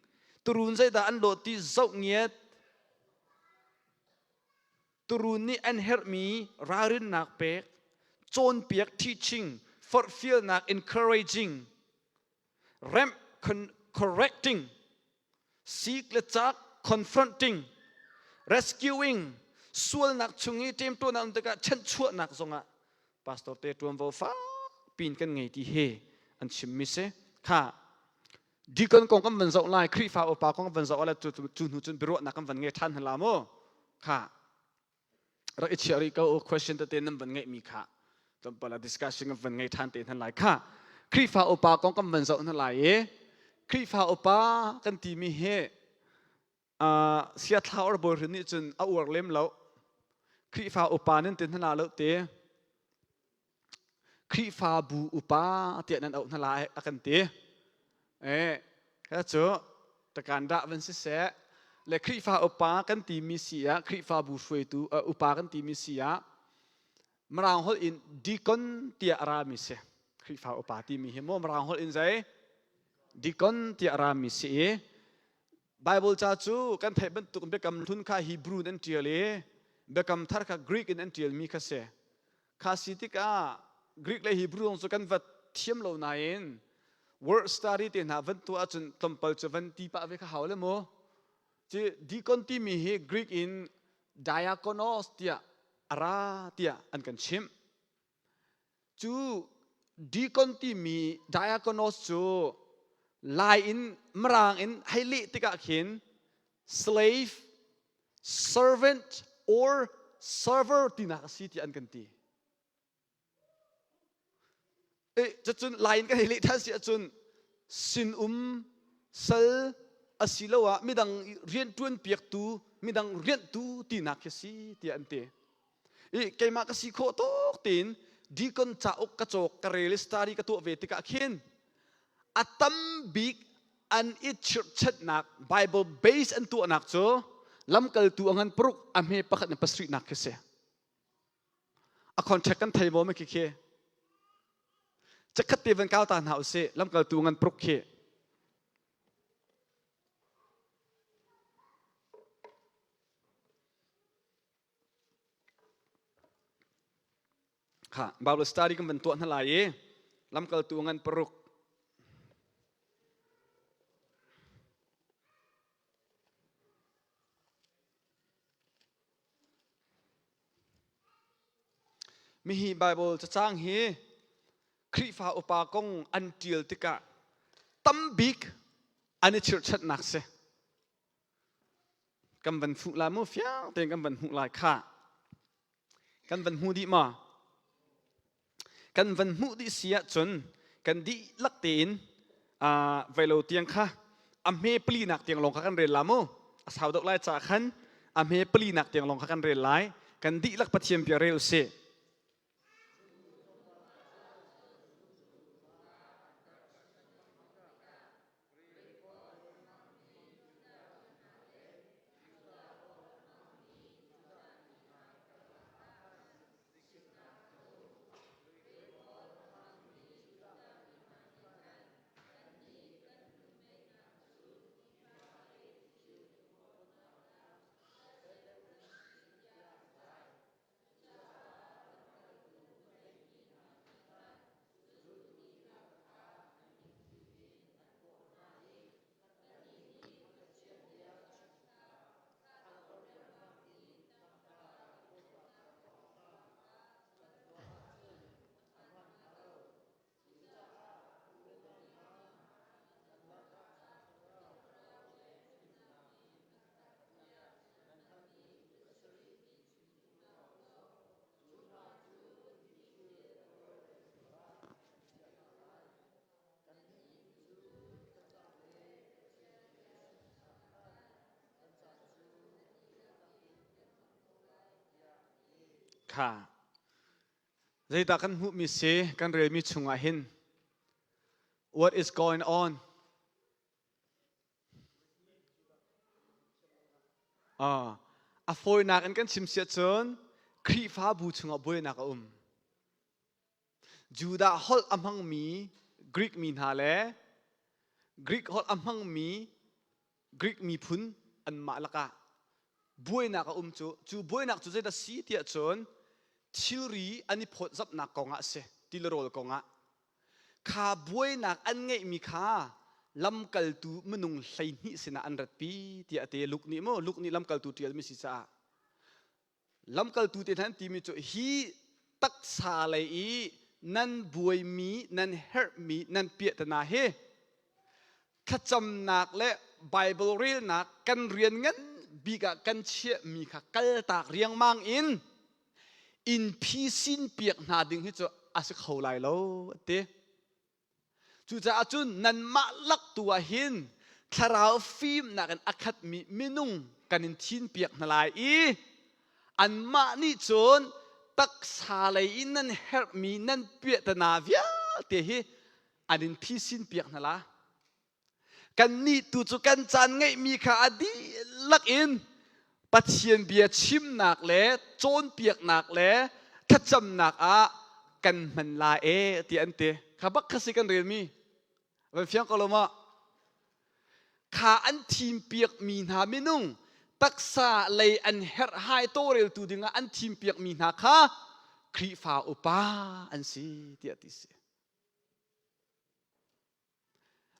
turun zeidah an lawh ti zohngiat, turun nih an herhmi ralrinnak pek, cawnpiak, teaching, forhfialnak, encouraging, remh, correcting, sik le cak, confronting, rescuing, sualnak chung i ṭemṭuannak um tikah chanhchuahnak zongah pastor te ṭuanvo fakpi in kan ngei ti hi an chimmi si. Kha deacon kong kan van zoh lai, Khrihfa upa kong kan van zoh lai cu hnu cun biaruahnak kan van ngei ṭhan hna la mu. Kha rak i chiah rih ko u question tete nan van ngeihmi kha tlawmpal ah discussion kan van ngei ṭhan te hna lai kha Khrihfa upa kong kan van zoh hna lai i Khrihfa upa kan timi hi siathla or bawi nih cun a uar lem lo Khrihfa upa nan ti hna lo te Khrihfabu upa tiah nan auh hna lai a kan ti. Eh, cu takan dah van siseh le Khrihfa upa kan timi si ah Khrihfabu hruaitu upa kan timi si ah Mirang holh in deacon tiah a rami si. Khrihfa upa timi hi maw Mirang holh in zei deacon tiah a rami si i Bible ca cu kan theih bantuk biakam hlun kha Hebrew in an ṭial i biakam thar kha Greek in an ṭialmi kha si. Kha si tikah Greek le Hebrew zong cu kan va thiam lo nain word study te hna van tuah ahcun tlawmpal cu van ti pah ve kha hau le mu. Ci deacon timi hi Greek in diakonos tiah a ra tiah an kan chimh. Cu deacon timi diakonos cu Lai in Mirang in hei leh tikah khin slave servant or server tinak a si tiah an kan ti. E, cun lai in kan hei leh ṭhan si ahcun sinum sal asiloah midang rianṭuan piaktu midang rianhtu tinak khi si tiah an ti. I keimah ka si khawh tuk tiin deacon cauk ka cawk ka rel study ka tuah ve tikah khin a tam bik an i chirhchanhnak Bible base an tuahnak cu lamkaltu a ngan paruk a hme pakhat in pasarihnak khi si. A contract kan thei maw khi khi? Cakhat te van kau ta hna usih lamkaltu ngan paruk khi. Kha Bible study kan van tuah hna lai i lamkaltu ngan paruk Mihi Bible cacang hi Khrihfa upa kong an ṭial tikah tambik an i chirhchanhnak si. Kan van fuh lai mu fiang tein kan van hmuh lai kha. Kan van hmu dih ma? Kan van hmuh dih si ahcun kan dihlak tein veilo tiang kha a hme palinak tiang lawng kha kan rel la mu. A sau deuh lai caah khan a hme palinak tiang lawng kha kan rel lai. Kan dihlak Pathian bia rel usih. Kha zeidah kan hmuhmi si kan relmi chungah hin what is going on A fawinak in kan chim siah cun Khrihfabu chungah buainak a um. Judah holh a hmangmi Greek mi hna le Greek holh a hmangmi Greek miphun anmah lakah buainak a um cu cu buainak cu zeidah si tiah cun thilri an i phawtzamhnak kongah a si tilrawl kongah Kha buainak an ngeihmi kha lamkaltu minung 12 sinah an ratpi tiah a ti. Luke nih mu Luke nih lamkaltu ṭialmi si caah lamkaltu te hna an timi cu hi taksa lei i nan buaimi nan herhmi nan piahtana hi thlacamnak le Bible relnak kan rian ngan bik ah kan chiahmi kha kaltak riangmang in in phisin piak hna ding hi cu a si kho lai lo a ti. Cucaah cun nanmah lak tu ah hin thlarau fimnak in a khatmi minung kan in thin piak hna lai i anmah nih cun taksa lei in nan herhmi nan piahtana vialte hi an in phisin piak hna la. Kannih tu cu kan caan ngeihmi kha a dihlak in Pathian bia chimnak le cawnpiaknak le thlacamnak ah kan hman la e ti an ti. Kha bak kha si kan relmi. Van fiang ko lo ma? Kha an thim piakmi hna minung taksa lei an herhhai tawlreltu dingah an thim piakmi hna kha Khrihfa upa an si tiah ti si.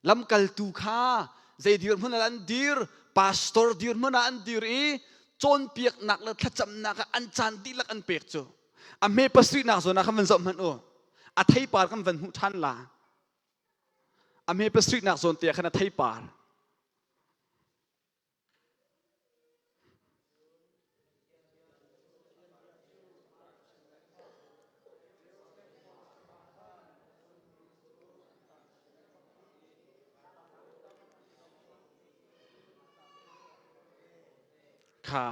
Lamkaltu kha zei dirhmun ah an dir? Pastor dirhmun ah an dir i cawnpiaknak le thlacamnak ah an caan dihlak an pek cu. A hme pasarihnak zawn ah khan van zoh hmanh u. A theipar kan van hmuh ṭhan la. A hme pasarihnak zawn te ah khan a theipar. Kha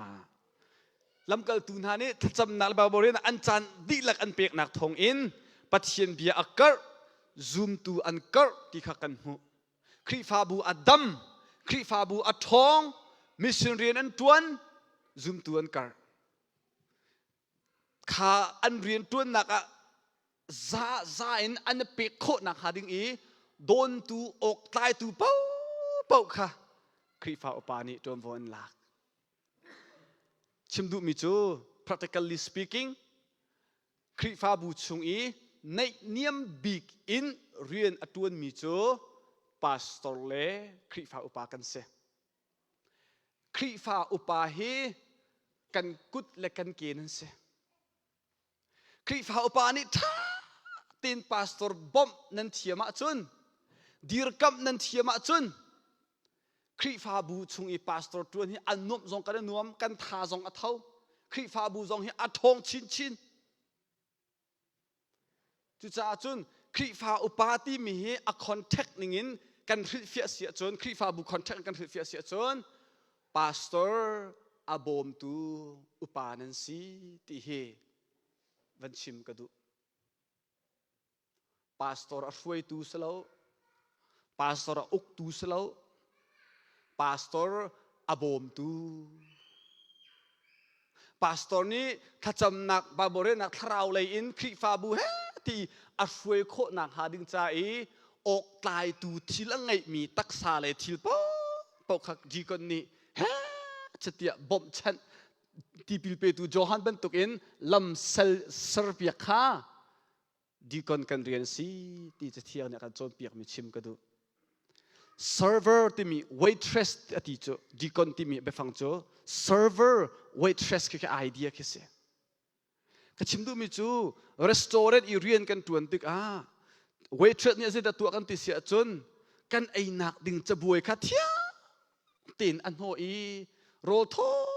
lamkaltu hna nih thlacamnak le Baibal rian an caan dihlak an peknak thawngin Pathian bia a karh, zumtu an karh ti kha kan hmuh. Khrihfabu a dam, Khrihfabu a ṭhawng, mission rian an ṭuan, zumtu an karh. Kha an rian ṭuannak ah za za in an pek khawhnak hnga ding i dawntu awk tlaitu paohpaoh kha Khrihfa upa nih ṭuanvo an lak. Chim duhmi cu practically speaking Khrihfabu chung i naihniam bik in rian a ṭuanmi cu pastor le Khrihfa upa kan si. Khrihfa upa hi kan kut le kan ke nan si. Khrihfa upa nih ṭha tein pastor bawmh nan thiam ahcun, dirkamh nan thiam ahcun, Khrihfabu chung i pastor ṭuan hi a nuamh zong kan i nuam, kan tha zong a tho. Khrihfabu zong hi a ṭhawng chinchin. Cucaah cun Khrihfa upa timi hi a contact ningin kan hrilhfiah si ahcun Khrihfabu contact kan hrilhfiah si ahcun pastor a bawmtu upa nan si ti hi van chim ka duh. Pastor a hruaitu si lo, pastor a uktu si lo, pastor a bawmtu. Pastor nih thlacamnak, Bible relnak thlarau lei in Khrihfabu he ti a hruai khawhnak hnga ding ca i awk tlaitu thil a ngeihmi taksa le thil paohpaoh kha deacon nih he chatiah bawmhchanh tipil petu Johan bantukin lam sel serpiak kha deacon kan rian si ti cathiang nih a kan cawnpiakmi chim ka duh. Server timi waitress a ti cu deacon timi biafang cu server waitress khi idea khi si. Ka chim duhmi cu restaurant i rian kan tuan tikah waitress nih zeidah tuah kan ti si ahcun kan einak ding cabuai kha thiang tein a hnawh i rawl thaw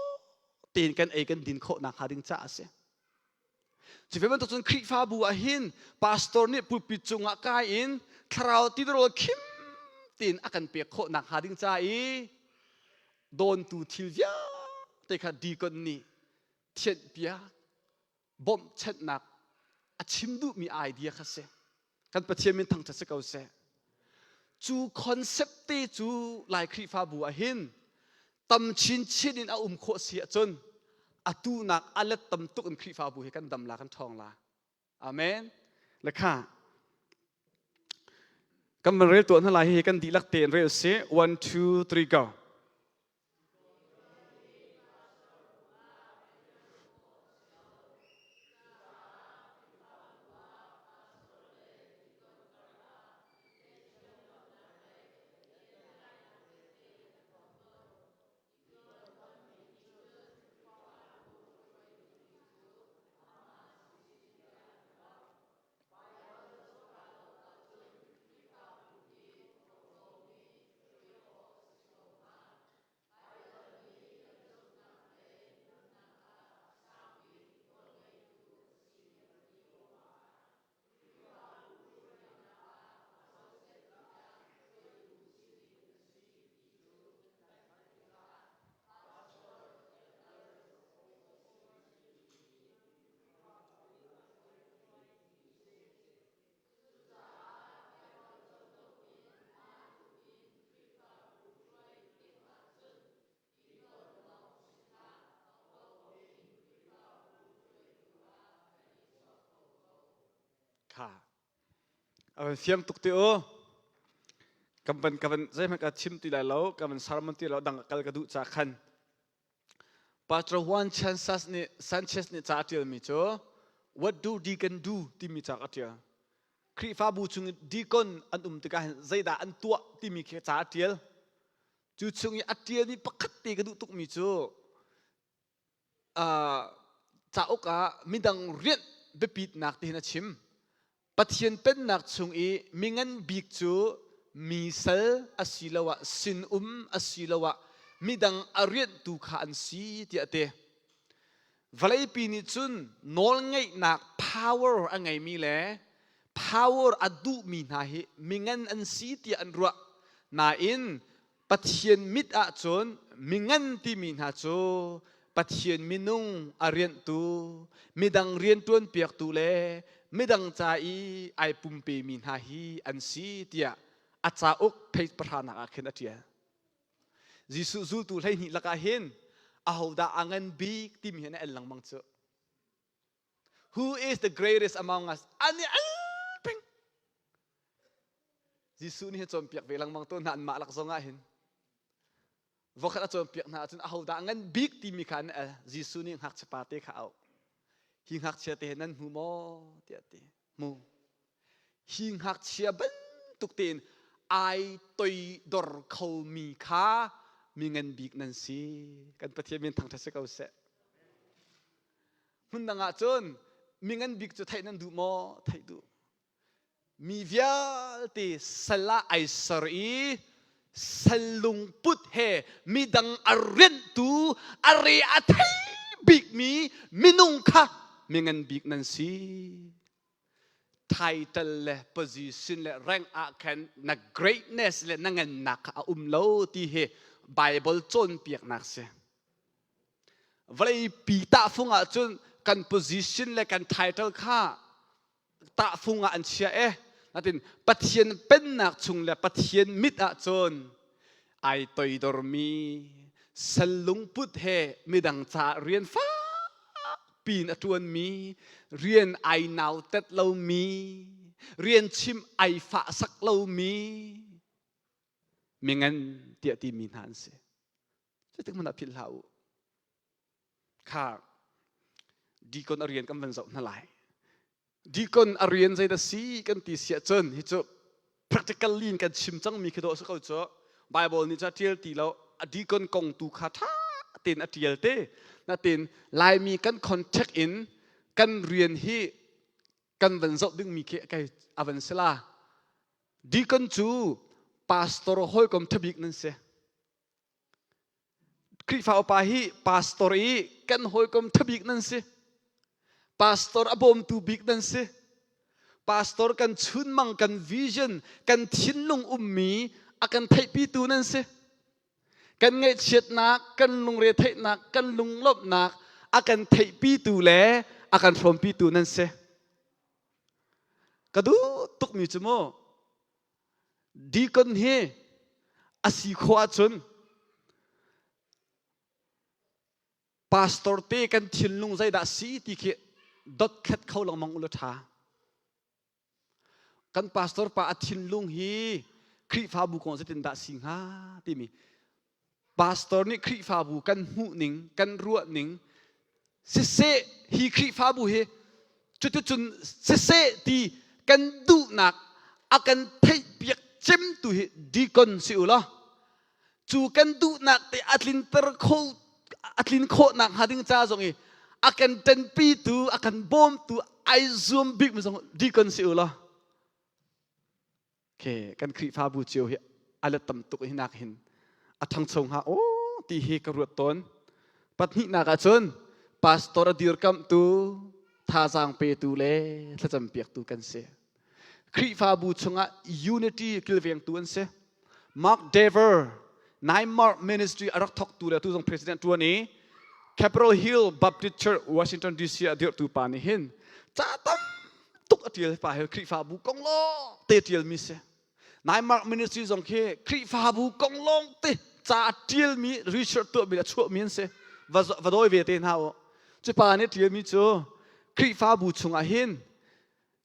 tein kan ei kan din khawh nakhnga ding caah a si. Cu ve bantuk cun Khrihfabu ah hin pastor nih pulpit cungah kai in thlarau tirawl khim tein a kan pek khawh nakhnga ding ca i dawntu thil vialte kha deacon nih thianhpiak bawmhchanhnak a chim duhmi idea kha si. Kan Pathian min thangṭhat si ko seh. Cu concept te cu Lai Khrihfabu ah hin tam chinchin in a um khawh si ahcun atu nak a let tam tuk in Khrihfabu hi kan dam la kan ṭhawng la. Amen. Le kha kan van rel tuah hna lai hi kan dihlak tein rel si. 1 2 3 go. Kha a van fiang tuk te u. Kan van ka van zeihmanh ka chim ti lai lo, ka van sermon ti lo dang kal ka duh ca khan. Pastor Juan Sanchez nih Sanchez nih ca a ṭialmi cu What do deacon do timi ca a ṭial. Khrihfabu chung i deacon an um tikah hin zeidah an tuah timi khi ca a ṭial. Cu chung i a ṭialmi pakhat te ka duh tukmi cu uh, cauk ah midang rianh biapitnak ti hin a chim. Pathian Pennak chung i mingan bik cu mi sal asiloah sinum asiloah midang a rianhtu kha an si tiah a ti. Vawleipi nih cun nawlngeihnak power a ngeimi le power a duhmi hna hi mingan an si tiah an ruah. Nain Pathian mit ahcun mingan timi hna cu Pathian minung a rianhtu, midang rianṭuan piaktu le midang ca i ai pumpemi hna hi an si tiah a cauk page pahranak ah khin a ṭial. Jesuh zultu 12 lakah hin ahodah a ngan bik timi hi an el lengmang cu. Who is the greatest among us? An i al peng. Jesuh nih a cawnpiak ve lengmang tawn hna anmah lak zong ah hin. Voikhat a cawnpiak hna ahcun ahodah ngan bik timi kha an al. Jesuh nih ngakchia pa te kha a auh. Hi ngakchia te hi nan hmu maw? tiah a ti. Hmu. Hi ngakchia bantuk tein ai toidor khomi kha mi ngan bik nan si. Kan Pathian min thangṭhat si ko seh. Hmun dang ah cun mi ngan bik cu theih nan duh maw? Theih duh. Mi vialte sal ah ai ser i Sal lungput he midang a rianhtu, a re a thei bikmi minung kha mingan bik nan si. Title le position le rank ah khan na greatness le na ngannak kha a um lo ti hi Bible cawnpiaknak si. Vawleipi tahfung ahcun kan position le kan title kha tahfung ah an chia e. Natin Pathian pennak chung le Pathian mit ahcun ai toidormi sal lungput he midang caah rian fakpi in a ṭuanmi, rian ai nautet lomi, rian chim ai fahsak lomi, mingan tiah timi hna an si. Zeitik hmanh ah philh hlah u. Kha deacon a rian kan van zoh hna lai. Deacon a rian zeidah si kan ti si ahcun hi cu practically in kan chim cangmi khi dawh si ko cu. Bible nih cu a ṭial ti lo. A deacon kong tu kha ṭha tein a ṭial te. Natin Laimi kan contact in kan rian hi kan van zoh dingmi khi kai a van si la. Deacon cu pastor hawikom ṭhabik nan si. Khrihfa upa hi pastor i kan hawikom ṭhabik nan si. Pastor a bawmtu bik nan si. Pastor kan chunmang, kan vision, kan thinlung ummi a kan theihpitu nan si. Kan ngaihchiatnak, kan lungre theihnak, kan lunglawmhnak a kan theihpitu le a kan hrawmpitu nan si. Ka duh tukmi cu mu Deacon hi a si khawh ahcun pastor te kan thinlung zeidah si ti khi dothlat kho lengmang u law ṭha. Kan pastor pa a thinlung hi Khrihfabu kong zeitindah si hnga timi Pastor nih Khrihfabu kan hmuhning, kan ruahning siseh hi Khrihfabu hi cuticun siseh ti kan duhnak a kan theihpiak cemtu hi deacon si u law cu kan duhnak te a tlinter kho a tlin khawhnak hnga ding ca zong i a kan ṭanpitu a kan bawmtu ai zuam bikmi zong deacon si u law Okay, kan Khrihfabu cio hi a let tam tuk hinak hin a ṭhangcho hnga aw ti hi ka ruat tawn. Pahnihnak ahcun pastor a dirkamhtu, thazaang petu le thlacam piaktu kan si. Khrihfabu chungah unity kilvengtu an si. Mark Dever, Nine Mark Ministry a rak thawktu le tu zong president ṭuan i Capitol Hill Baptist Church, Washington DC a dirhtu pa nih hin ca tam tuk a ṭial pa hi Khrihfabu kong lawng te ṭialmi si. Nine Ministry zong khi Khrihfabu kong lawng te ca a ṭialmi research tuahmi le a chuahmi an si. Va, va dawi ve te hna u. Cu pa nih ṭialmi cu Khrihfabu chungah hin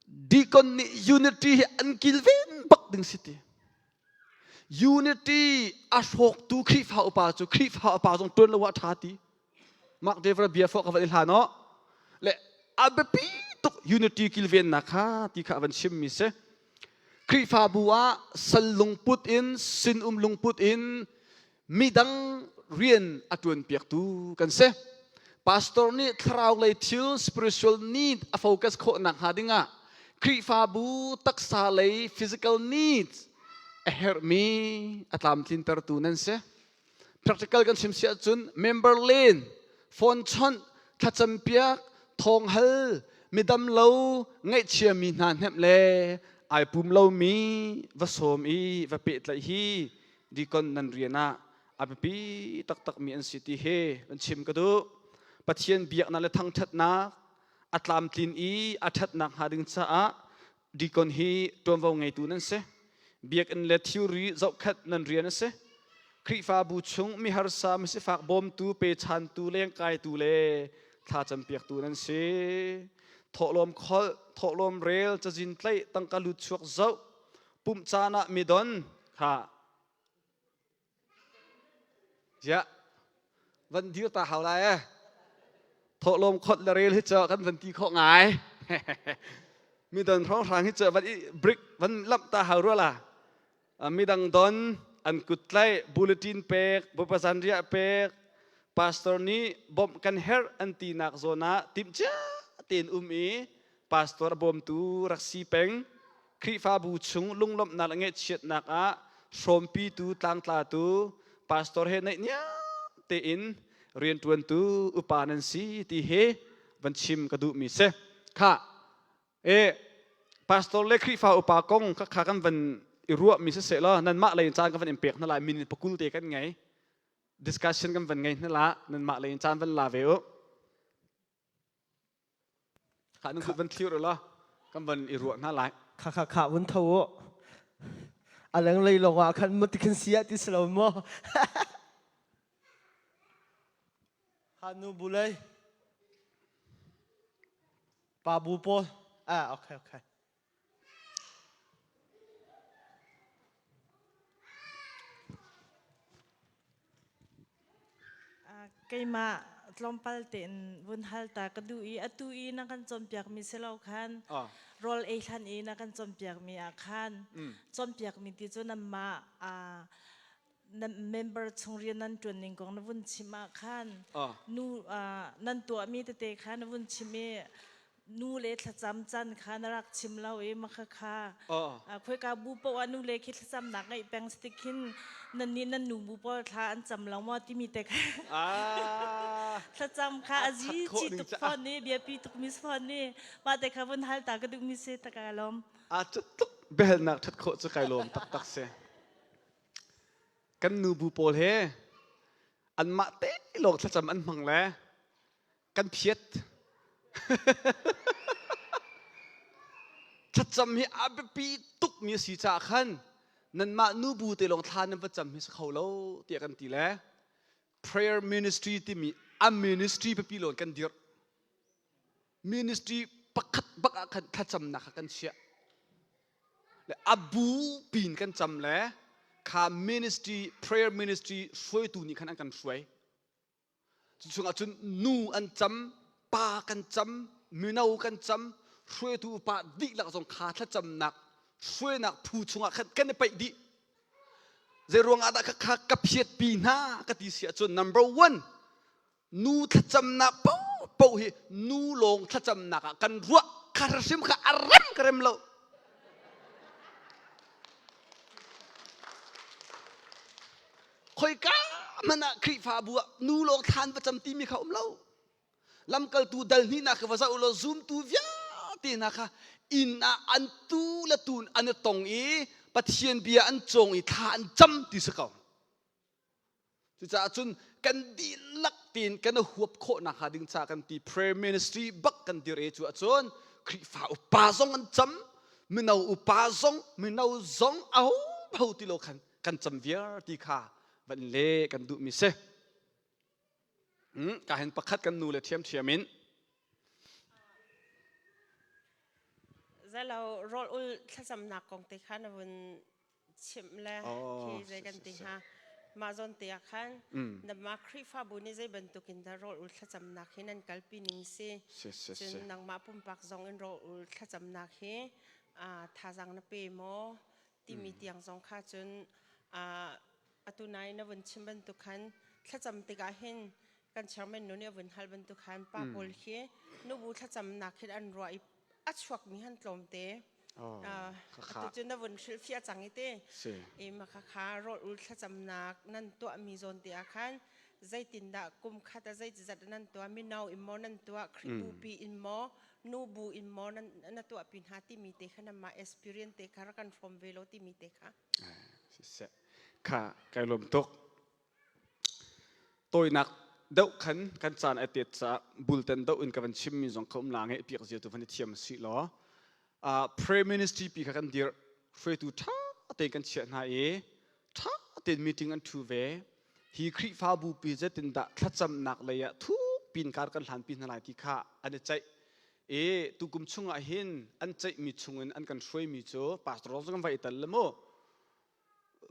deacon nih unity hi an kilven bak ding si ti. Unity a hrawktu Khrihfa upa cu Khrihfa upa zong ṭuan lo ah ṭha ti. Mark Dever bia fawh ka van i hlan aw. Le a biapi tuk unity kilvennak kha ti kha a van chimmi si. Khrihfabu ah sal lungput in sinum lungput in midang rian a ṭuanpiaktu kan si. Pastor nih thlarau lei thil spiritual need a focus khawh nakhnga dingah Khrihfabu taksa lei physical needs a herhmi a tlamtlintertu nan si. Practical kan chim si ahcun member len, phone chawnh, thlacam piak, thawng hal, midam lo, ngaihchiami hna hnemh le ai pum lomi va sawm i va pehtlaih hi deacon nan rian ah a biapi taktakmi an si ti hi an chim ka duh. Pathian biaknak le thangṭhatnak a tlamtlin i a ṭhatnak hnga ding caah deacon hi ṭuanvo ngeitu nan si. Biakinn le thilri zohkhenh nan rian a si. Khrihfabu chung miharsa misifak bawmtu, pechantu, lengkaitu le thlacampiaktu nan si. Thawhlawm kholh, thawhlawm rel, cazin tlaih, tangka lut chuak zoh, pumh caan ah midon kha Ziah van dir ta hau lai eh. Thawhlawm khot le rel hi cu kan van ti khawh ngai. Midon hrawnghrang hi cu van i brick van lamh ta hau rua la. Midang don an kut tlaih bulletin pek Bawipa zanriah pek pastor nih bawmh kan herh an tinak zawn ah timhcia tein um i pastor a bawmtu rak si peng Khrihfabu chung lunglawmhnak le ngaihchiatnak ah hrawmpitu tlangtlatu pastor he naih niam tein rianṭuantu upa nan si ti hi van chim ka duhmi si. Kha e pastor le Khrihfa upa kong kha kha kan van i ruahmi siseh law nanmah lei in caan ka van in pek hna lai minute pakul te kan ngei discussion kan van ngei hna la nanmah lei in caan van la ve u. Kha nan kut van thlir u law kan van i ruah hna lai. Kha kha kha vun tho u. A lenglei lawng ah khan mut khan sia ti si lo maw? Ha nu bulei. Pa bu pawl. Ah okay okay. Keimah tlawmpal tein vun hal ta ka duh i atu i na kan cawnpiakmi si lo khan rawl ei hlan i na kan cawnpiakmi ah khan cawnpiakmi ti cu nanmah na member chung rian nan ṭuan ning kong na vun chim ah khan nu nan tuahmi tete kha na vun chim i nu le thlacam can kha na rak chim lo i makha kha khoika bu poah nu le khi thlacamnak ngeih peng si tik khin nan nih nan nu bu pawl thla an cam lo maw timi te kha thlacam kha a zi chi tuk fawn i biapi tuk mi fawn i mah te kha vun hal ta ka duh mi si ta ka lawm. A tuk biahalnak that khawh cu kai lawm taktak si. Kan nu bu pawl he anmah te lawng thlacam an hmang le kan phiat. Thlacam hi a biapi tukmi a si caah khan nanmah nubu te lawng thla nan va cam hi si kho lo tiah kan ti le prayer ministry timi a ministry pipi lawn kan dirh. Ministry pakhat bak ah khan thlacamnak kha kan chiah. Le a bu pin kan cam le kha ministry prayer ministry hruaitu nih khan an kan hruai. Cu chungah cun nu an cam, pa kan cam, mino kan cam, hruaitu upa dihlak zong kha thlacamnak hruainak phu chungah khan kan i paih dih. Zei ruangah dah kha ka phiatpi hna ka ti si ahcun number one nu thlacamnak paohpaoh hi nu lawng thlacamnak ah kan ruah kha hrim kha a rem ka rem lo. Khoika hmanh ah Khrihfabu ah nu lawng thlan va cam timi kha um lo. Lamkaltu dal hnihnak kha va zoh law zumtu vialte hna kha inn ah an tu le tun an i tong i Pathian bia an cawng i thla an cam ti si ko. Cucaah cun kan dihlak tein kan i huap khawh nakhnga ding ca kan ti prayer ministry bak kan dir e cu ahcun Khrihfa upa zong an cam mino upa zong mino zong aho ho ti lo khan kan cam viar ti kha van le kan duhmi si. Ka hin pakhat kan nu le ṭhiamṭhiam in Zalo rawl ul thlacamnak kong te kha na vun chimh le khi zei kan ti hnga mah zawn te ah khan nangmah Khrihfabu nih zei bantuk in dah rawl ul thlacamnak hi nan kalpi ning si cun nangmah pumpak zong in rawl ul thlacamnak hi thazaang na pe maw timi tiang zong kha cun atu nai na vun chim bantuk khan thlacam tikah hin kan chairman nu nih a vun hal bantuk khan pa pawl khi nubu thlacamnak hin an ruah i a chuakmi han tlawmte atu cu na vun hrilhfiah cang i te i maka kha rawl ul thlacamnak nan tuahmi zawn te ah khan zeitindah kum khat a zeizat nan tuah mino in maw nan tuah Khrihbu pi in maw nu bu in maw nan na tuah pi hna timi te kha nanmah experience te kha rak kan hrawm ve lo timi te kha siseh kha kai lawm tuk Tawinak deuh khan kan caan a tet caah bultan deuh in ka van chimmi zong kha um la ngeih piak zia tu van i thiam si law prayer ministry pi kha kan dirh hruaitu ṭha tein kan chiah hna i ṭha tein meeting an ṭhu ve hi Khrihfabu pi zeitindah thlacamnak lei ah thuk pin kar kan hlan pi hna lai ti kha an i ceih i tukum chungah hin an ceihmi chungin an kan hruaimi cu pastor zong kan va i tel le mu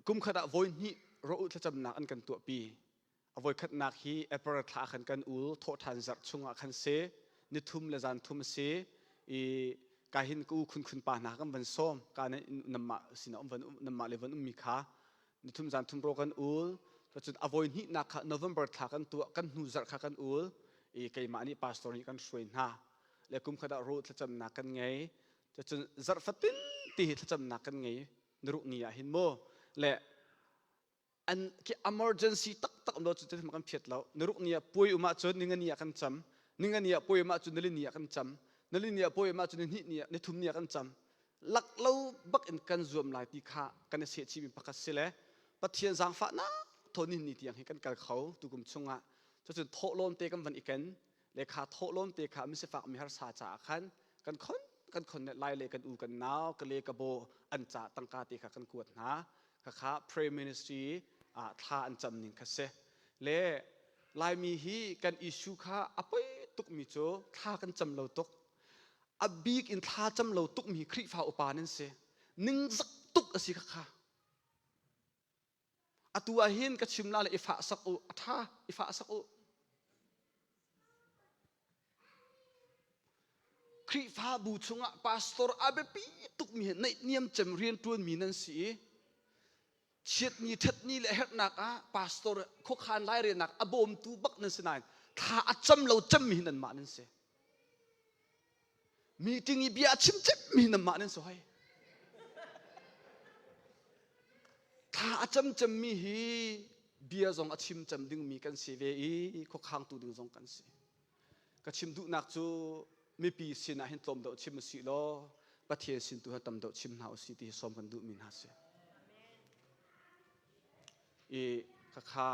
Kumkhat ah voi hnih rawh thlacamnak an kan tuahpi. A voikhatnak hi April thla khan kan ul thawhṭhan zarh chungah khan si nithum le zan thum a si i ka hin ka u khun khun pa hna kan van sawm ka namah sinah um van namah le van ummi kha nithum zan thum ro kan ul cun a voi hnihnak kha November thla kan tuah kan hnu zarh kha kan ul i keimah nih pastor nih kan hruai hna le kumkhat ah ro thlacamnak kan ngei cun zarh fatin ti hi thlacamnak kan ngei naruk ni ah hin mu le An ki emergency taktak um lo cu thil kan phiat lo. Niruk ni ah puai um ahcun ningani ah kan cam. Ningani ah puai um ahcun nilini ah kan cam. Nilini ah puai um ahcun nihnih ni ah nithum ni ah kan cam. Lak lo bak in kan zuam lai ti kha kan i sehchihmi pakhat si le Pathian zaangfahnak thaw ni ni tiang hi kan kal kho tukum chungah. Cucun thawhlawm te kan van i ken le kha thawhlawm te kha misifak mi harsa caah khan kan khon kan khon le lai le kan u kan nau ka le ka bo an ca tangka te kha kan kuat hna. Khakha prayer ministry ah thla an cam ning kha si. Le Laimi hi kan issue kha a poi tukmi cu thla kan cam lo tuk. A bik in thla cam lo tukmi Khrihfa upa nan si. Ningzak tuk a si khakha. Atu ah hin ka chim la le i fah sak u, a ṭha, i fah sak u. Khrihfabu chungah pastor a biapi tukmi he naihniam cem rianṭuanmi nan si i chiatni ṭhatni le herhnak ah pastor khuakhan lairelnak a bawmtu bak nan si nain thla a cam lo cemmi hi nanmah nan si. Meeting i bia a chim cemmi hi nanmah nan si hoi. Thla a cam cemmi hi bia zong a chim cem dingmi kan si ve i khuakhangtu ding zong kan si. Ka chim duhnak cu mipi sinah hin tlawm deuh chim usih law Pathian sin tu hi tam deuh chim hna usih ti hi sawm kan duhmi hna si. I khakha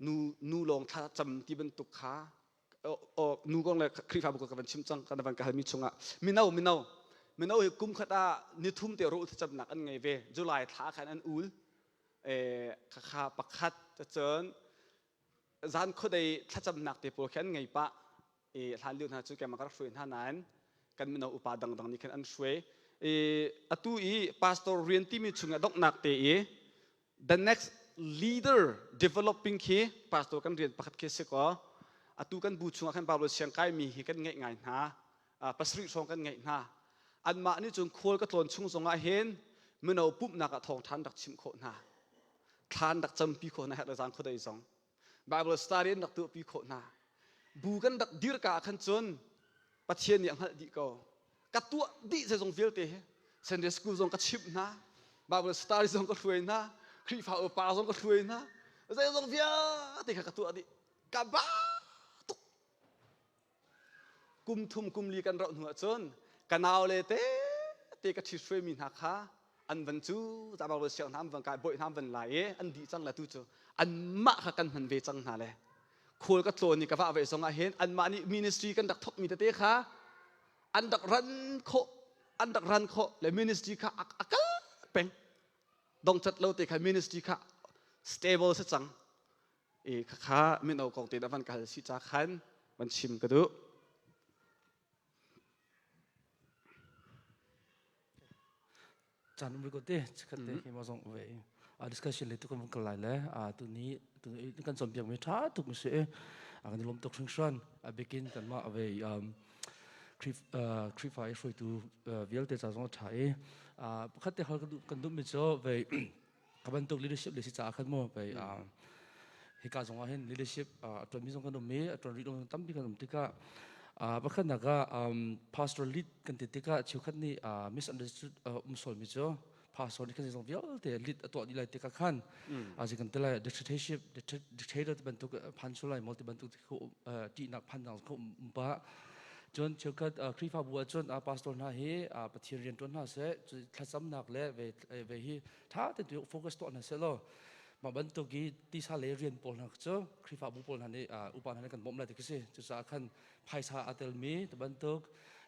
nu nu lawng thla cam ti bantuk kha nu kong le Khrihfabu ka van chim cang kan van ka halmi chungah mino mino mino hi kum khat ah nithum te ro thlacamnak an ngei ve July thla khan an ul khakha pakhat cun zan khuadei thlacamnak te pawl khi an ngei pah i hlan lio hna cu keimah ka rak hruai hna nain kan mino upa dangdang nih khan an hruai i atu i pastor rian timi chungah donghnak te i the next leader developing khi pastor kan rian pakhat khi si kaw atu kan bu chungah khan Bible siang kaimi hi kan ngeih ngai hna pasarih hrawng kan ngeih hna anmah nih cun khual ka tlawn chung zongah hin mino pumhnak ah thawngṭha an rak chimh khawh hna thlan rak campi khawh hna herh le zang khuadei zong Bible study an rak tuahpi khawh hna bu kan rak dir ka ah khan cun Pathian nih a hngalh dih ko ka tuah dih zeizong vialte hi Sunday school zong ka chimh hna Bible study zong ka hruai hna Khrihfa upa zong ka hruai hna zeizong vialte kha ka tuah dih ka ba tuk Kum thum kum li kan rauh hnu ahcun ka naule te te ka ṭhithruaimi hna kha an van cu Bible siang hna an van kai bawi hna an van lai i an dih cang le tu cu anmah kha kan hman ve cang hna le khual ka tlawn i ka vah ve zong ah hin anmah nih ministry kan rak thawkmi tete kha an rak ran khawh an rak ran khawh le ministry kha a kal peng dongcat lo te kha ministry kha stable si cang i khakha mino kong te na van ka hal si ca khan van chim ka duh. Caan um ko te chikhat te khi ma zong ve a discussion le tu kan kal lai le a tu ni tu kan chom piak mi tha tuk mi se a kan lom tuk hringhran a bikin kan ma ve Khrihfa i hruaitu vialte ca zong tha i pakhat te hal kan duh mi cu ve ka bantuk leadership le si caah khan mu pei hika zong ah hin leadership a ṭuanmi zong kan um i a ṭuan rih lo tampi kan um tikah pakhatnak ah pastor lead kan ti tikah cheukhat nih misunderstood um sualmi cu pastor nih kan zong vialte lead a tuah dih lai tikah khan azi kan ti lai dictatorship dictator ti bantuk phan sulai maw ti bantuk ṭihnak phan dang kho um pa cun cheukhat Khrihfabu ah cun pastor hna hi Pathian rian ṭuan hna seh thlacamnak le ve hi ṭha tein tu focus tuah hna seh law mah bantuk i tisa le rian pawl hna cu Khrihfabu pawl hna nih upa hna nih kan bawmh lai ti khi si cucaah khan phaisa aa telmi ti bantuk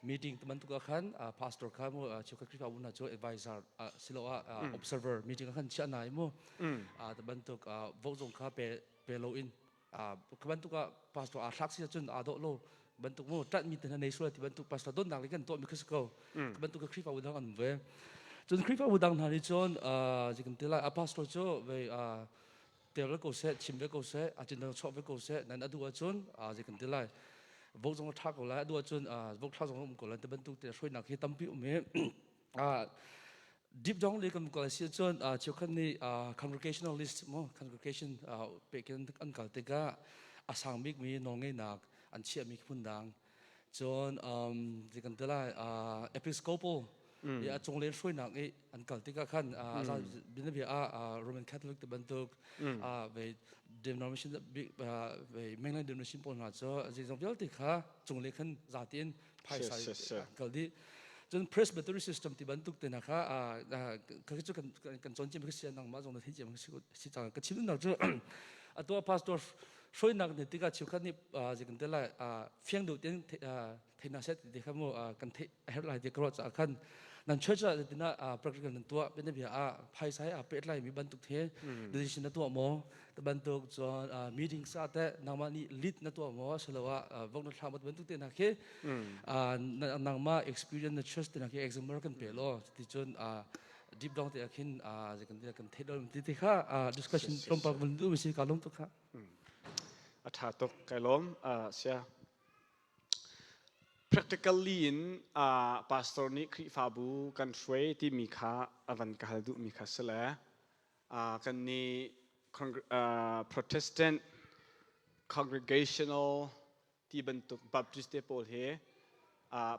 meeting ti bantuk ah khan pastor kha mu cheukhat Khrihfabu hna cu advisor siloah observer meeting ah khan chiah hna i mu ti bantuk vote zong kha pe pe loin ka bantuk ah pastor aa thlak si ahcun aa dawh lo bantuk mu ṭanhmi te hna nei sual ti bantuk pastor donnak le kan tuahmi kha si ko ka bantuk ka Khrihfabu dang an um ve cun Khrihfabu dang hna nih cun kan ti lai a pastor cu ve tel ve ko seh chim ve ko seh a cin chuah ve ko seh nan a duh ahcun zei kan ti lai vote zong a ṭha ko lai a duh ahcun vote thla zong um ko lai ti bantuk te hruainak hi tampi um i Deep down le kan kal si cun cheukhat nih congregationalist mo congregation pekin an kal tikah a sang bikmi nawlngeihnak an chiahmi phun dang cun zei kan ti lai episcopal. I a cunglei hruainak i an kal tikah khan bianabia ah Roman Catholic te bantuk ve denomination ve mainline denomination pawl hna cu zeizong vialte kha cunglei khan zati in phaisa an kal dih. Cun Presbytery system ti bantuk te hna kha kha cu kan kan cawn ciami khi si nangmah zong na theih ciami si cang. Ka chim duhnak cu atu ah pastor hruainak nih tikah cheukhat nih zei kan ti lai fiang deuh tein theih hna seh ti kha mu kan theih a herh lai ti ka ruah caah khan nan church ah zeitinah practical nan tuah bianabia ah phaisa he aa pehtlai mi bantuk he decision na tuah maw ti bantuk cun meetings ah teh nangmah nih lead na tuah maw asiloah vok na thlah maw ti bantuk te hna khi nangmah experience na church te hna khi example kan pe law ti cun deep down te ah khin zei kan kan theih lo ti ti kha discussion tlawmpal kan duh mi si ka lung tuk kha A ṭha tuk kai lawm sia Practically in pastor nih Khrihfabu kan hruai timi kha a van ka hal duhmi kha si le kan nih Protestant Congregational ti bantuk Baptist te pawl hi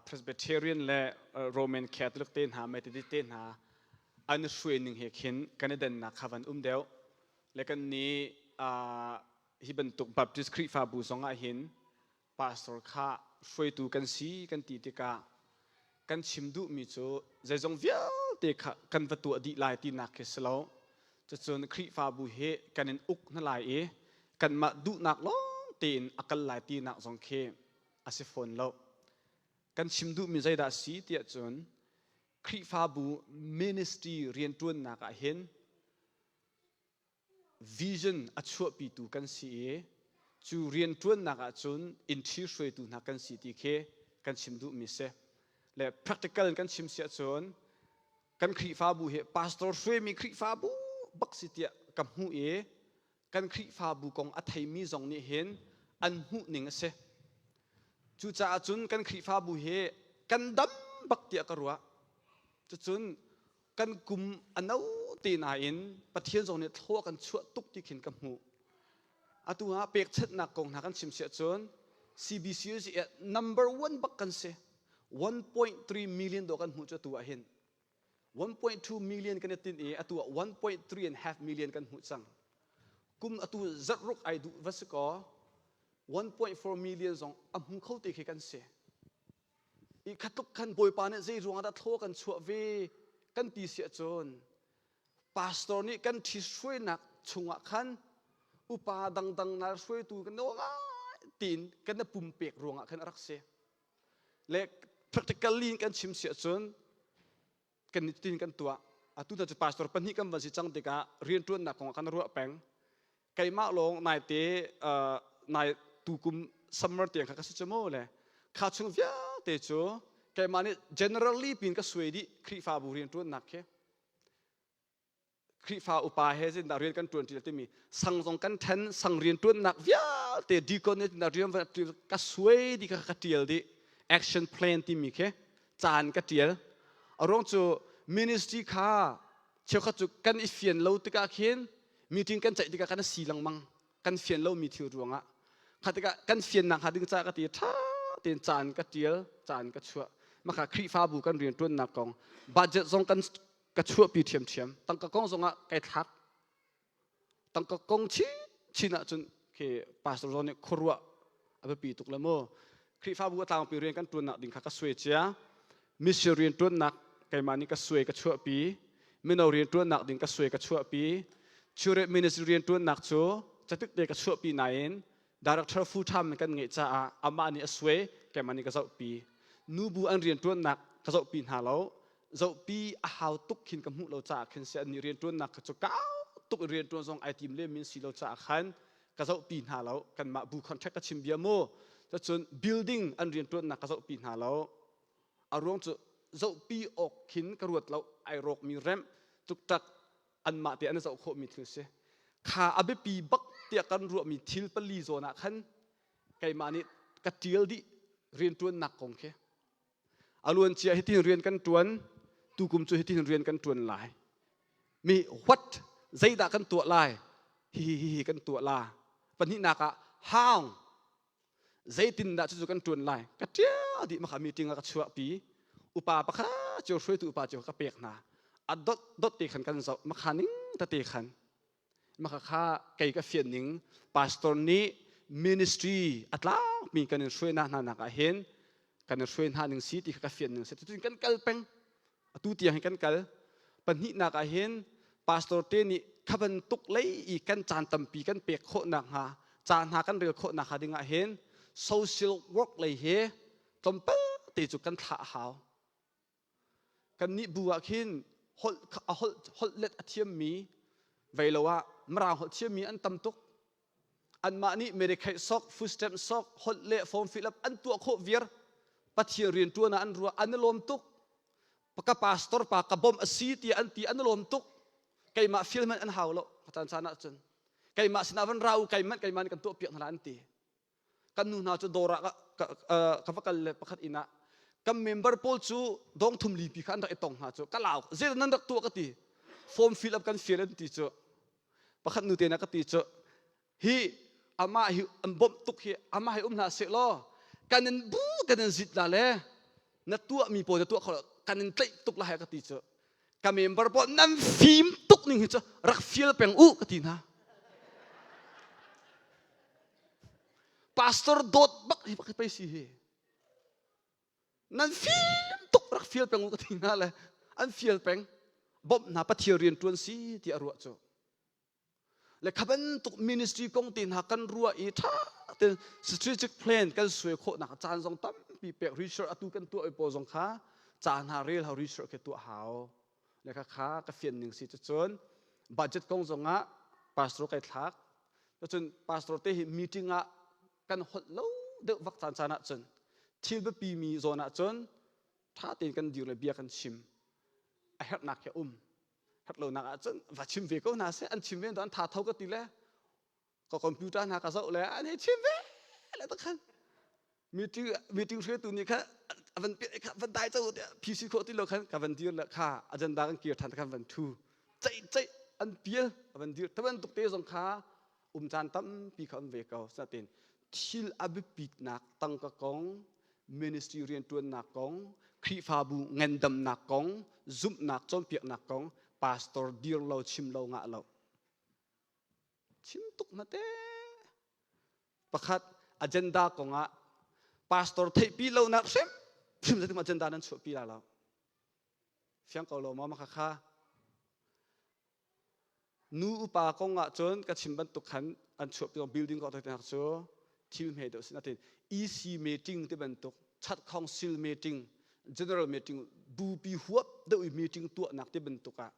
Presbyterian le Roman Catholic te hna Methodist te hna an hruai ning he khin kan i dannak kha van um deuh le kan nih hi bantuk Baptist Khrihfabu zong ah hin pastor kha hruaitu kan si kan ti tikah kan chim duhmi cu zeizong vialte kha kan va tuah dih lai tinak khi si lo. Cucun Khrihfabu hi kan in uk hna lai i kanmah duhnak lawng tein a kal lai tinak zong khi a si fawn lo. Kan chim duhmi zeidah a si tiah cun Khrihfabu ministry rianṭuannak ah hin vision a chuahpitu kan si i cu rianṭuannak ahcun inn ṭhihruaitu hna kan si ti khi kan chim duhmi si. Le practical in kan chim si ahcun kan Khrihfabu hi pastor hruaimi Khrihfabu bak si tiah ka hmuh i kan Khrihfabu kong a theimi zong nih hin an hmuh ning a si. Cucaah cun kan Khrihfabu hi kan dam bak tiah ka ruah. Cucun kan kum a no te nain Pathian zong nih thlua kan chuah tuk ti khin ka hmuh. Atu ah pekchanhnak kong hna kan chim siah cun CBC number one bak kan si. 1.3 million do kan hmuh cu atu ah hin. 1.2 million kan i tin i atu ah 1.3 and half million kan hmuh cang. Kum atu zarh ruk ai duh va si kaw 1.4 million zong a hmu kho te khi kan si. I khatluk khan Bawipa nih zei ruangah dah thlaw kan chuah ve kan ti si ahcun pastor nih kan ṭhithruainak chungah khan upa dangdang nal hruaitu kan nawl ngai tiin kan i pumpek ruangah khan a rak si. Le practically in kan chim si ahcun kan tin kan tuah. Atu cu pastor pahnih kan van si cang tikah rianṭuannak kong ah kan ruah peng. Keimah lawng naite nai tukum summer tiang kha ka si cu mu le kha chung vialte cu keimah nih generally pin ka suai dih Khrihfabu rianṭuannak khi. Khrihfa upa he zindah rian kan ṭuan ṭi timi sang zong kan ṭhen sang rian ṭuannak vialte deacon nih rian ka suai dih ka ka ṭial dih action plan timi khi caan ka ṭial a ruang cu ministry kha cheukhat cu kan i fian lo tikah khin meeting kan ceih tikah kan si lengmang kan fian lomi thil ruangah kha tikah kan fiannak hnga ding caah ka ti ṭha tein caan ka ṭial caan ka chuah maka Khrihfabu kan rian ṭuannak kong budget zong kan ka chuahpi ṭhiamṭhiam tangka kong zongah kai thlak tangka kong chinchin ahcun khi pastor zong nih khuaruah a biapi tuk le mu Khrihfabu a tlangpi rian kan ṭuannak ding kha ka suai cia mission rian ṭuannak keimah nih ka suai ka chuahpi mino rian ṭuannak ding ka suai ka chuahpi children ministry rian ṭuannak cu catik te ka chuahpi nain director full time kan ngeih caah amah nih a suai keimah nih ka zohpi nubu an rian ṭuannak ka zohpi hna lo zohpi a hau tuk khin ka hmuh lo caah khin si an nih rian ṭuannak kha cu kau tuk in rian ṭuan zong ai tim le min si lo caah khan ka zohpi hna lo kanmah bu contract ka chim bia mu cun building an rian ṭuannak ka zohpi hna lo a ruang cu zohpi awk khin ka ruat lo ai rawkmi remh tuktak anmah te an zoh khawhmi thil si kha a biapi bak tiah kan ruahmi thil pali zawn ah khan keimah nih ka ṭial dih rianṭuannak kong khi a luancia hitin rian kan ṭuan tukum cu hitin rian kan ṭuan lai mi what zeidah kan tuah lai hi hi hi kan tuah la pahnihnak ah how zeitindah cucu kan ṭuan lai ka ṭial dih maka meeting ah ka chuahpi. Upa pakhat cio hruaitu upa cio ka pek hna. A dot dot te khan kan zoh makha ning tete khan maka kha kei ka fian ning pastor nih ministry a tlangmi kan in hruai hna nak ah hin kan in hruai hna ning si ti kha ka fian ning si cutin kan kal peng atu tiang hi kan kal pahnihnak ah hin pastor te nih kha bantuk lei i kan caan tampi kan pek khawh nak hnga ca hna kan rel khawh nak hnga ding ah hin social work lei he tlawmpal te cu kan thlah a hau Kannih bu ah khin holh a holh holh let a thiammi vei lo ah Mirang holh thiammi an tam tuk. Anmah nih Medicaid sok, food stamp sok, holh le form fill up an tuah khawh viar. Pathian rian ṭuan ah an ruah an i lawm tuk. Ka pastor pa ka bawmh a si tiah an ti an i lawm tuk. Keimah fial hmanh an hau lo caan caan ah cun. Keimah sinah van ra u keimah keimah nih kan tuah piak hna lai an ti. Kan nu hna cu dawr ah ka va kal le pakhat inn ah kan member pawl cu dawng thum lipi kha an rak i tong hna cu ka lau zei nan rak tuah ka ti form fill up kan fial an ti cu pakhat nu te na ka ti cu hi amah hi an bawmh tuk hi amah hi um hna seh law kan in bu kan in zit la le na tuah mi pawl na tuah kho kan in tlaih tuk la hai ka ti cu ka member pawl nan fim tuk ning hi cu rak fial peng u ka ti hna Pastor dawt bak hi bak pei si hi. Nan fim tuk rak fial peng u ka ti hna le an fial peng bawmh hna Pathian rian tuan si ti a ruah cu. Le kha bantuk ministry kong te hna kan ruah i tha ten strategic plan kan suai khawh nak caan zong tampi pek research atu kan tuah pawl zong kha ca hna rel hau research ke tuah hau le kha kha ka fian ning si cun budget kong zong ah pastor kai thlak Cun pastor te hi meeting ah kan holh lo deuh vak caan caan ahcun thil biapi mi zawn ahcun ṭha tein kan dir le bia kan chim a herhnak hi a um herh lonak ahcun va chim ve ko hna seh an chim ve an tha tho ka ti le ka computer hna ka zoh le an hei chim ve le tak khan meeting meeting hruaitu nih khan van kha van dai cho tiah PC khawh ti lo khan ka van dir le kha agenda kan kir than khan van thu ceih ceih an pial van dir ta bantuk te zong kha um caan tampi kha um ve ko satin thil a biapitnak tangka kong ministry riantuannak kong Khrihfabu ngandamnak kong zumhnak cawnpiaknak kong pastor dir lo chim lo ngah lo chim tuk na te Pakhat agenda kongah pastor theihpi lonak hrim hrim zeitin agenda nan chuahpi la lo. Fiang ko lo maw maka kha? Nu upa kong ah cun ka chim bantuk khan an chuahpi building ko te cu thil hme deuh sin atin EC meeting ti bantuk chat council meeting general meeting bupi huap deuh i meeting tuahnak ti bantuk ah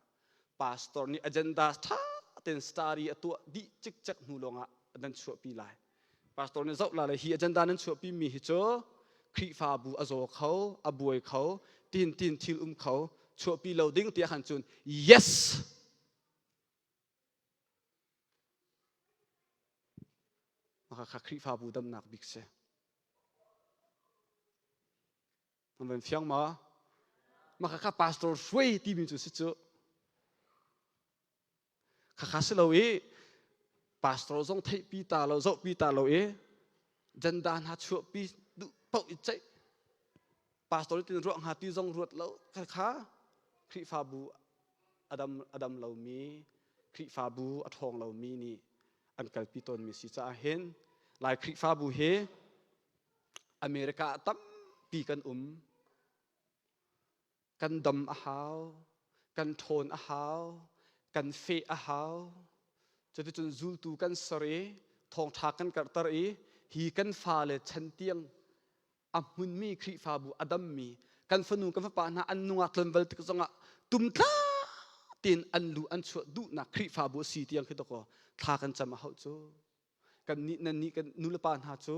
pastor nih agenda ṭha tein study a tuah dih cikcek hnu lawngah nan chuahpi lai pastor nih zoh la le hi agenda nan chuahpi mi hi cu Khrihfabu a zaw kho a buai kho tin tin thil um kho chuahpi lo ding tiah khan cun yes maka kha Khrihfabu damnak bik si Nan van fiang maw? Mah kha pastor hruai timi cu si cu. Khakha si lo i pastor zong theihpi ta lo zohpi ta lo i janda hna chuahpi duh paoh i ceih pastor tin ruah hnga ti zong ruat lo kha Khrihfabu adam adam lomi Khrihfabu a ṭhawng lomi nih an kalpi tawnmi si caah hin Lai Khrihfabu hi America ah tampi kan um. Kan dam a hau, kan ṭhawn a hau, kan feh a hau. Cuticun zultu kan ser i thawngṭha kan karhter i hi kan fale chan tiang a hmunmi Khrihfabu a dammi kan fanu kan fapa hna an nungak tlonval tik zongah tumtla tein an lu an chuah duhnak Khrihfabu a si tiang khi dakaw thla kan cam a hauh cu. Kannih nannih kan nulepa hna cu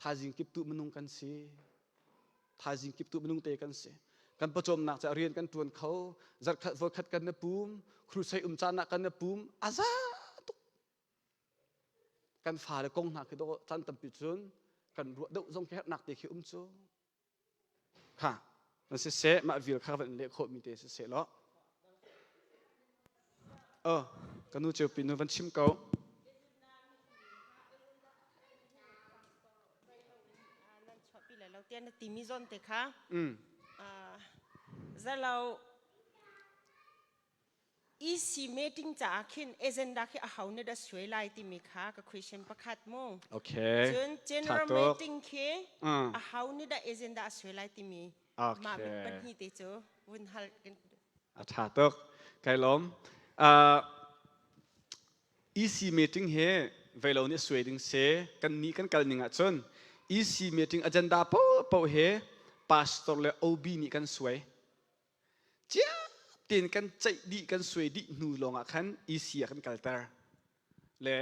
thaizing kiptuh minung kan si. Thaizing kiptuh minung te kan si. Kan pawcawmnak caah rian kan ṭuan kho. Zarhkhat voikhat kan i pum. Crusade um caan ah kan i pum. A za tuk. Kan fale kong hna khi dawh caan tampi cun kan ruah deuh zong khi herhnak te khi um cu. Kha nan siseh mah vial kha van leh khawh mi te siseh law. Oh, ka nu ceupi nu van chim ko. Nan chuahpi lai lo tiah na timi zawn te kha. Mm. Zalo EC meeting caah khin agenda khi a ho nih dah suai lai timi kha ka question pakhat mu. Okay. Cun general Tha tuk. meeting khi Mm. a ho nih dah agenda a suai lai timi Okay. mah pahnih te cu vun hal kan A tha tuk. Kai lawm. Uh, EC meeting he veilo nih suai ding se kan ni kan kal ning ahcun EC meeting agenda po po he pastor le OB nih kan suai. Ciap tein kan ceih dih kan suai dih hnu lawngah khan EC ah kan kalter. Le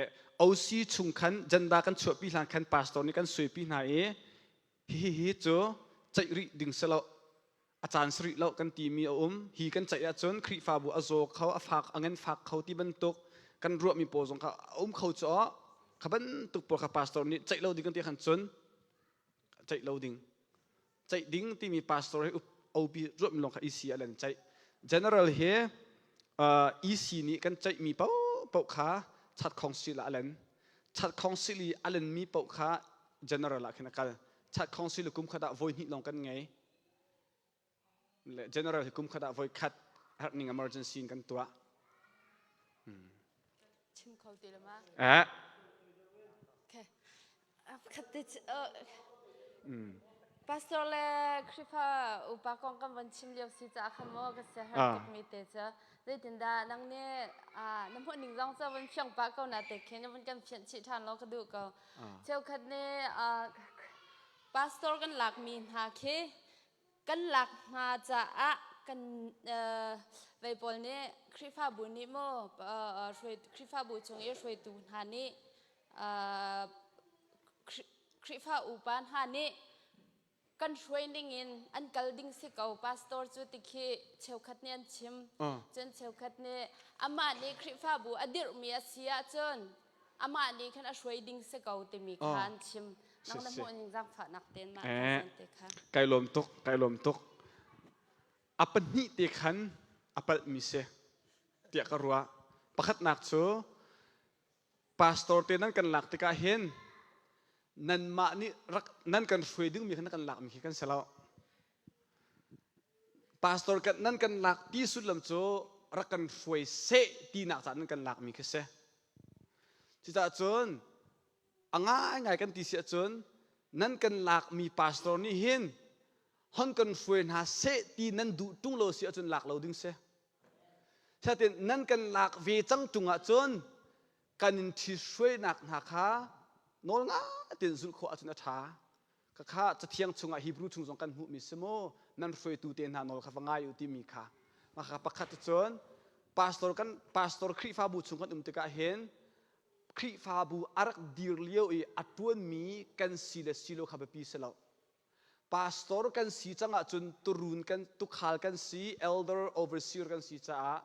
OC chung khan agenda kan chuahpi hlan khan pastor nih kan suaipi hna i hihi hi cu ceih rih ding si lo a caan si rih lo kan timi a um hi kan ceih ahcun Khrihfabu a zaw kho a fak a ngan fak kho ti bantuk kan ruahmi pawl zong kha a um kho cu kha bantuk pawl kha pastor nih ceih lo ding kan ti khan cun ceih lo ding ceih ding timi pastor hi OP ruahmi lawng kha EC ah lan ceih general hi EC nih kan ceihmi paohpaoh kha chat council ah a len chat council i a lenmi paoh kha general ah khin a kal chat council kum khat ah voi hnih lawng kan ngei le general hi kum khat ah voi khat herhning emergency in kan tuah chim kho ti lo ma eh okay Khat te Pastor le Khrihfa upa kong kan von chim lio si caah khan maw ka sia har tukmi te cu zeitindah nang nih na hmuh ning zong cu von fiang pah ko na te khin von kan fianh chih ṭhan law ka duh ko. Cheukhat nih pastor kan lakmi hna khi kan lak hna caah kan vei pawl nih Khrihfabu nih maw Khrihfabu chung i hruaitu hna nih Khrihfa upa hna nih kan hruai ning in an kal ding si ko pastor cu ti khi cheukhat nih an chim cun cheukhat nih amah nih Khrihfabu a dirhmi a si ahcun amah nih khan a hruai ding si ko timi kha an chim nang na hmuh ning zaangfahnak tein mah te kha kai lawm tuk kai lawm tuk a pahnih te khan a palhmi si tiah ka ruah pakhatnak cu pastor te nan kan lak tikah hin nanmah nih rak nan kan hruai dingmi kha nan kan lakmi khi kan si lo Pastor kan nan kan lak ti sullam cu rak kan hruai seh tinak caah nan kan lakmi khi si. Cucaah cun a ngaingai kan ti si ahcun nan kan lakmi pastor nih hin hon kan hruai hna seh ti nan duh ṭung lo si ahcun lak lo ding si. Siatin nan kan lak ve cang ṭung ahcun kan in ṭhithruainak hna kha nawl ngai tein zulh khawh ahcun a ṭha. Khakha Cathiang chungah Hebrew chung zong kan hmuhmi si mu nan hruaitu te hna nawl kha va ngai u timi kha. Mah kha pakhat cun pastor kan pastor Khrihfabu chung kan um tikah hin Khrihfabu a rak dir lio i a ṭuanmi kan si le si lo kha biapi si lo. Pastor kan si cang ahcun turun kan tukhal kan si elder overseer kan si caah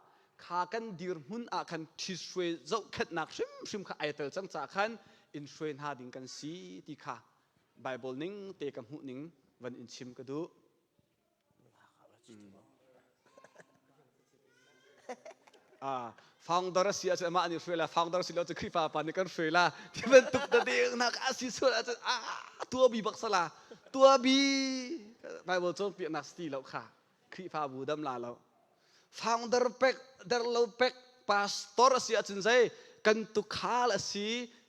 kha kan dirhmun ah khan ṭhithruai zohkhenhnak hrimhrim kha ai tel cang caah khan in hruai hna ding kan si ti kha Bible ning te ka hmuh ning van in chim ka duh. Ah, founder a si ahcun amah nih hruai la founder si lo cu Khrihfa pa nih kan hruai la ti bantuk da ding nak a si sual ahcun ah tuabi bak sala tuabi Bible cawnpiaknak si lo kha Khrihfabu dam la lo founder pek der lo pek pastor a si ahcun zei kan tukhal a si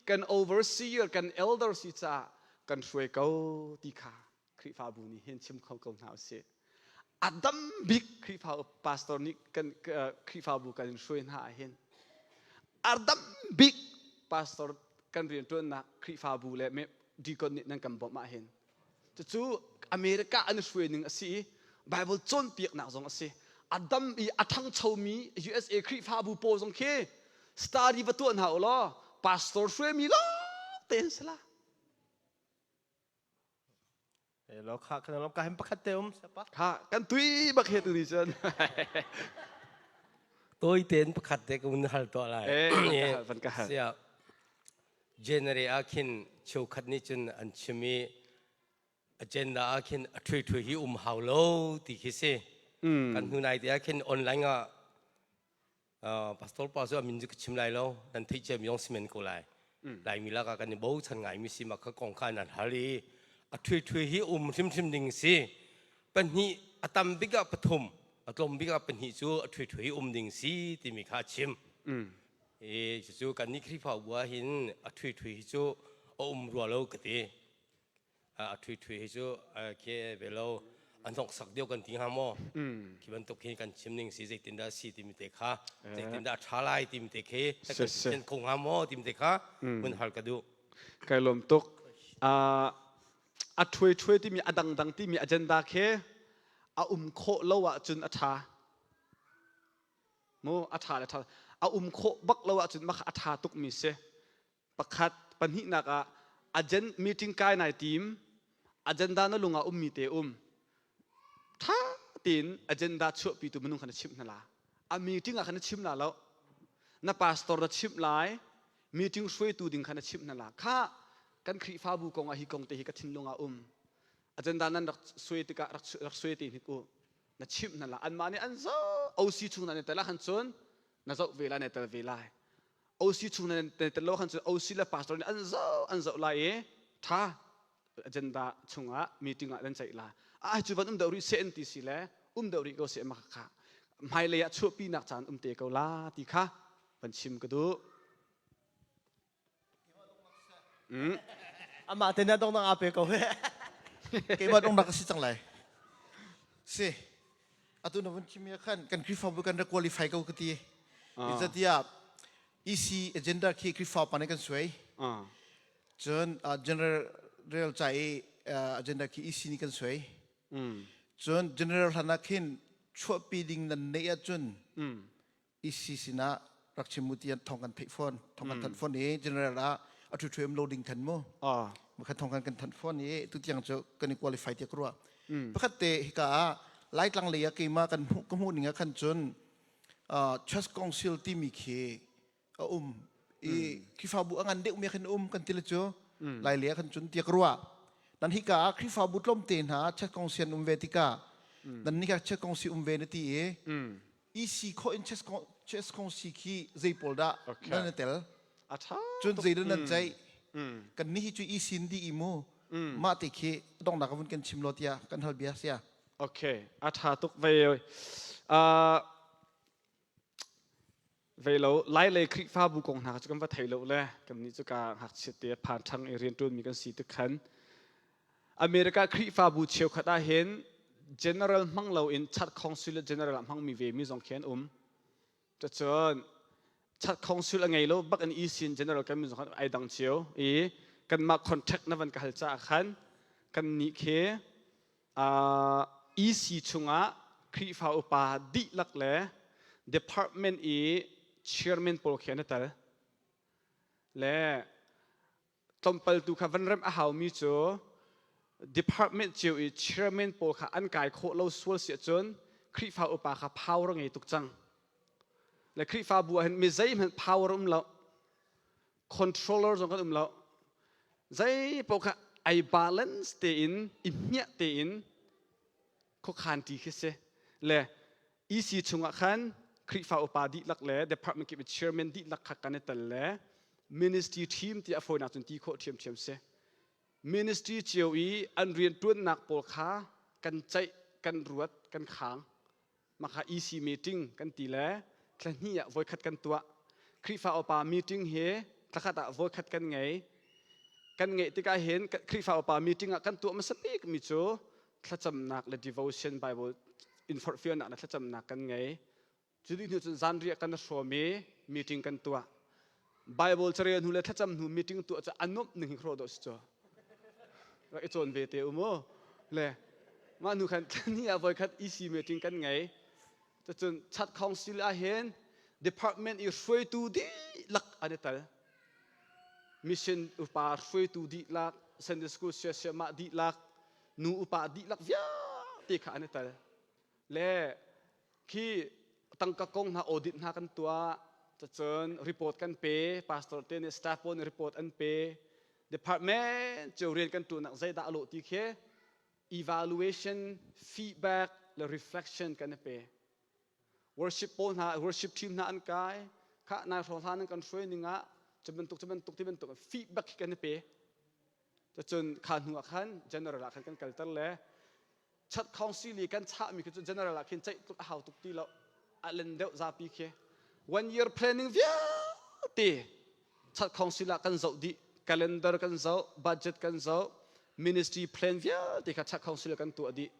kan overseer kan elder si caah kan hruai ko ti kha Khrihfabu nih hin chim kho ko hna usih a dam bik Khrihfa pastor nih kan Khrihfabu kan in hruai hna ah hin a dam bik pastor kan rianṭuannak Khrihfabu le deacon nih nan kan bawmh ah hin Cucu America an hruai ning a si i Bible cawnpiaknak zong a si. A dam i a ṭhangchomi USA Khrihfabu pawl zong khi study va tuah hna u law pastor hruaimi lawng te an si la. Lo kha kan lom ka hem pakhat te um sapa. Kha kan tui bak he tu ni cun. Toi ten pakhat te ka un hal to lai. Eh, van ka hal. Sia January ah khin cheukhat nih cun an chim i agenda ah khin a ṭhui ṭhui hi um hau lo ti khi si. Kan hnu nai te ah khin online ah pastor pa cu a min cu ka chim lai lo nan theih cia mi zong si men ko lai. Laimi lakah kan i bochan ngaimi si mah kha kong kha nan hal i a ṭhui ṭhui hi um hrimhrim ding si. Pahnih a tam bik ah pathum. A tlawm bik ah pahnih cu a ṭhui ṭhui um ding si timi kha a chim. I cucu kannih Khrihfabu ah hin a ṭhui ṭhui hi cu a um rua lo ka ti. A ṭhui ṭhui hi cu khi ve lo a hnoksak deuh kan ti hnga maw? Khi bantuk hin kan chim ning si zeitindah si timi te kha zeitindah a ṭha lai timi te khi kan kho hnga maw timi te kha hun hal ka duh. Kai lawm tuk. A ṭhuai ṭhuai timi a dangdang timi agenda khi a um khawh lo ahcun a ṭha. Mu a ṭha le ṭha. A um khawh bak lo ahcun mah kha a ṭha tukmi si. Pakhat pahnihnak ah agenda meeting kai nai tim agenda na lung ah ummi te um. Ṭha tein agenda chuahpitu minung kha na chimh hna la. A meeting ah khan na chim la lo. Na pastor na chimh lai. Meeting hruaitu ding kha na chimh hna la. Kha kan Khrihfabu kong ah hi kong te hi ka thinlung ah um. Agenda nan rak suai tikah rak rak suai te hnik u. Na chimh hna la. Anmah nih an zoh OC chung nan i tel ah khan cun na zoh ve lai na tel ve lai. OC chung nan tel lo khan cun OC le pastor nih an zoh an zoh lai i tha agenda chungah meeting ah nan ceih la. Ah cu van um deuh rih seh an ti si le um deuh rih ko seh ma kha hmailei ah chuahpinak caan um te ko la ti kha van chim ka duh. Mm. Amah te na dong nang ape ko he. Keimah dong nak si cang lai. Si. Atu na vun chim khan kan Khrihfabu kan ra qualify ko ka ti. Zeitiah EC agenda khi Khrihfa pa nih kan suai. Cun general ca i agenda khi EC nih kan suai. Cun general hlan ah khin chuahpi ding nan neih ahcun EC sinah rak chim u tiah thong kan theih fawn thong kan thanh fawn i general ah a thu thu lo ding khan mu makhat thong kan kan thanh fawn i tu tiang cu kan i qualify tiah ka ruah pakhat te hika ah Laitlang lei ah keimah kan hmuh ka hmuh ning ah khan cun Church Council timi khi a um i Khrihfabu a ngan deuh mi khan um kan ti le cu Lai lei ah khan cun tiah ka ruah nan hika ah Khrihfabu tlawmte hna Church Council an um ve tikah nan ni kha Church Council um ve na ti i EC khawh in chess kongsi khi zei pawl dah nan i tel a ṭha cun zei dah nan ceih kan ni hi cu EC in dih i mu mah te khi donghnak vun kan chim lo tiah kan hal bia sia okay a ṭha tuk ve ve lo lai lei Khrihfabu kong hna cu kan va thei lo le kan nih cu ka ngakchia te phan ṭhang i rian ṭuanmi kan si tik khan America Khrihfabu cheukhat ah hin general hmang loin church council le general ah hmangmi ve mi zong khi an um. Cucun church council a ngei lo bak in EC in general kan min zong khan ai dang cio i kanmah contract na van ka hal caah khan kan nih khi uh, EC chungah Khrihfa upa dihlak le department i chairman pawl khi an i tel. Le tlawmpal tu kha van remh a haumi cu department cio i chairman pawl kha an kai khawh lo sual si ahcun Khrihfa upa kha power ngei tuk cang. Le Khrihfabu ah hin mi zeihmanh power um lo. Controller zong kan um lo. Zei paoh kha ai balance tein i hmiah tein khuakhan ti khi si. Le EC chungah khan Khrihfa upa dihlak le department kip i chairman dihlak kha kan i tel le ministry team ti a fawinak cun ti khawh ṭhiamṭhiam si. Ministry cio i an rianṭuannak pawl kha kan ceih, kan ruat, kan khang. Mah kha EC meeting kan ti le thla hnih ah voikhat kan tuah. Khrihfa upa meeting hi thlakhat ah voikhat kan ngei. Kan ngeih tikah hin Khrihfa upa meeting ah kan tuah hmasa bikmi cu thlacamnak le devotion Bible in forhfialnak le thlacamnak kan ngei. Cu dih hnu cun zanriah kan hrawm i meeting kan tuah. Bible carel hnu le thlacam hnu meeting tuah cu a nuamh ning hi khro dawh si cu. Rak i cawn ve te u mu. Le mah hnu khan ni ah voikhat EC meeting kan ngei. Cucun chat council ah hin department i hruaitu dihlak an i tel. Mission upa hruaitu dihlak, Sunday school siasiamah dihlak, nu upa dihlak vialte kha an i tel. Le khi tangka kong hna audit hna kan tuah, cun report kan pe, pastor te nih staff pawl nih report an pe, department cio rian kan tuahnak zeidah a lawh ti khi evaluation, feedback le reflection kan i pe. Worship pawl hna, worship team hna an kai, kha nai hrawng hlan an kan hruai ning ah cu bantuk cu bantuk ti bantuk feedback khi kan i pe. Cun kha hnu ah khan general ah khan kan kalter le. Church council i kan chahmi khi cu general ah khin ceih tuk a hau tuk ti lo. A len deuh zapi khi. One year planning vialte Church council ah kan zoh dih. Calendar kan zoh, budget kan zoh, ministry plan vialte kha church council ah kan tuah dih.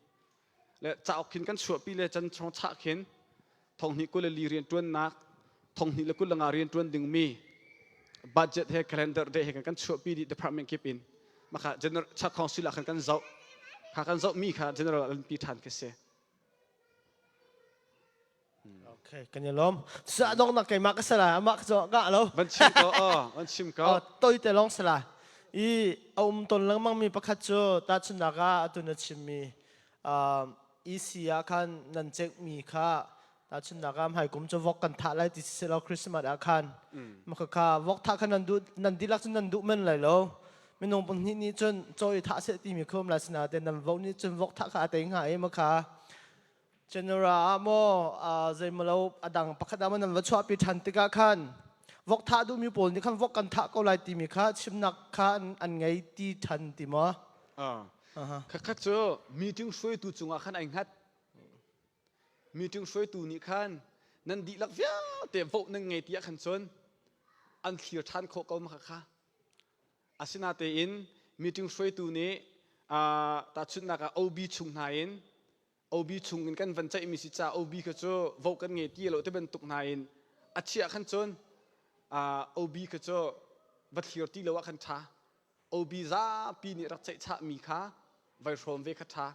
Le cauk khin kan chuahpi le can chong chah khin thonghnih 24 rian ṭuannak thonghnih le 25 rian ṭuan dingmi budget he calendar de he kan chuahpi dih department kip in maka general church council ah khan kan zoh kha kan zoh mi kha general an pi ṭhan khi si. Okay, kan i lawm. Sa dong nak keimah ka sala amah ka ka lo. Van chim ko oh, van chim ko. Oh, toi te long sala. I a um ton lengmang mi pakhat cu tahchunhnak ah atu na chimmi EC ah khan nan cekmi kha tahchunhnak ah hmaikum cu vok kan thah lai ti si lo Christmas ah khan maka kha vok thah kha nan duh nan dihlak cun nan duh men lai lo minung pahnih nih cun caw i thah seh timi kha um lai sinain nan vo nih cun vok thah kha a tei hnga i maka General ah maw zeimalo a dang pakhat ah maw nan va chuahpi ṭhan tikah khan vok thah duhmi pawl nih khan vok kan thah ko lai timi kha chimnak kha an ngei ti ṭhan ti maw? Khakhat cu meeting hruaitu cungah khan ai hngat. Meeting hruaitu nih khan nan dihlak vialte vote nan ngei tiah khan cun an thlir ṭhan khawh ko ma kha. Asinatein meeting hruaitu nih tahchunhnak ah OB chung hna in OB chung in kan van ceihmi si ca OB kha cu vote kan ngei ti lo ti bantuk hna in a chiah khan cun OB kha cu va thlir ti lo ah khan ṭha. OB zapi nih rak ceihchahmi kha vai hrawm ve kha ṭha.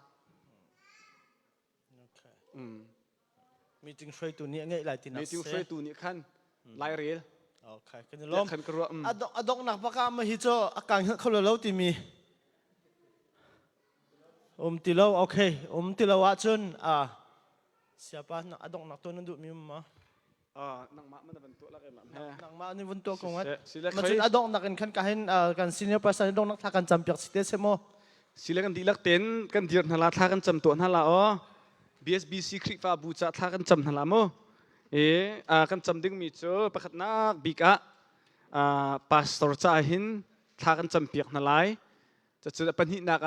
Meeting hruaitu nih a ngeih lai tinak Meeting hruaitu nih khan lairel. Okay, kan i lawm. Khan ka ruah. A donghnak bak ah hi cu a kang kho lo timi um ti lo. Okay, um ti lo ahcun a siapa a donghnak tuan nan duhmi um ma? Nangmah man van tuah lak em Nangmah nih vun tuah ko ngat. Ma cun a donghnak in khan ka hin kan senior pastor nih donghnak thla kan cam piak si te se mu. Sile kan dihlak ten kan dir hna la thla kan cam tuah hna la aw. BSBC Khrihfabu ca thla kan cam hna la mu. E kan cam dingmi cu pakhatnak bik ah pastor ca hin thla kan cam piak hna lai. Cucu pahnihnak.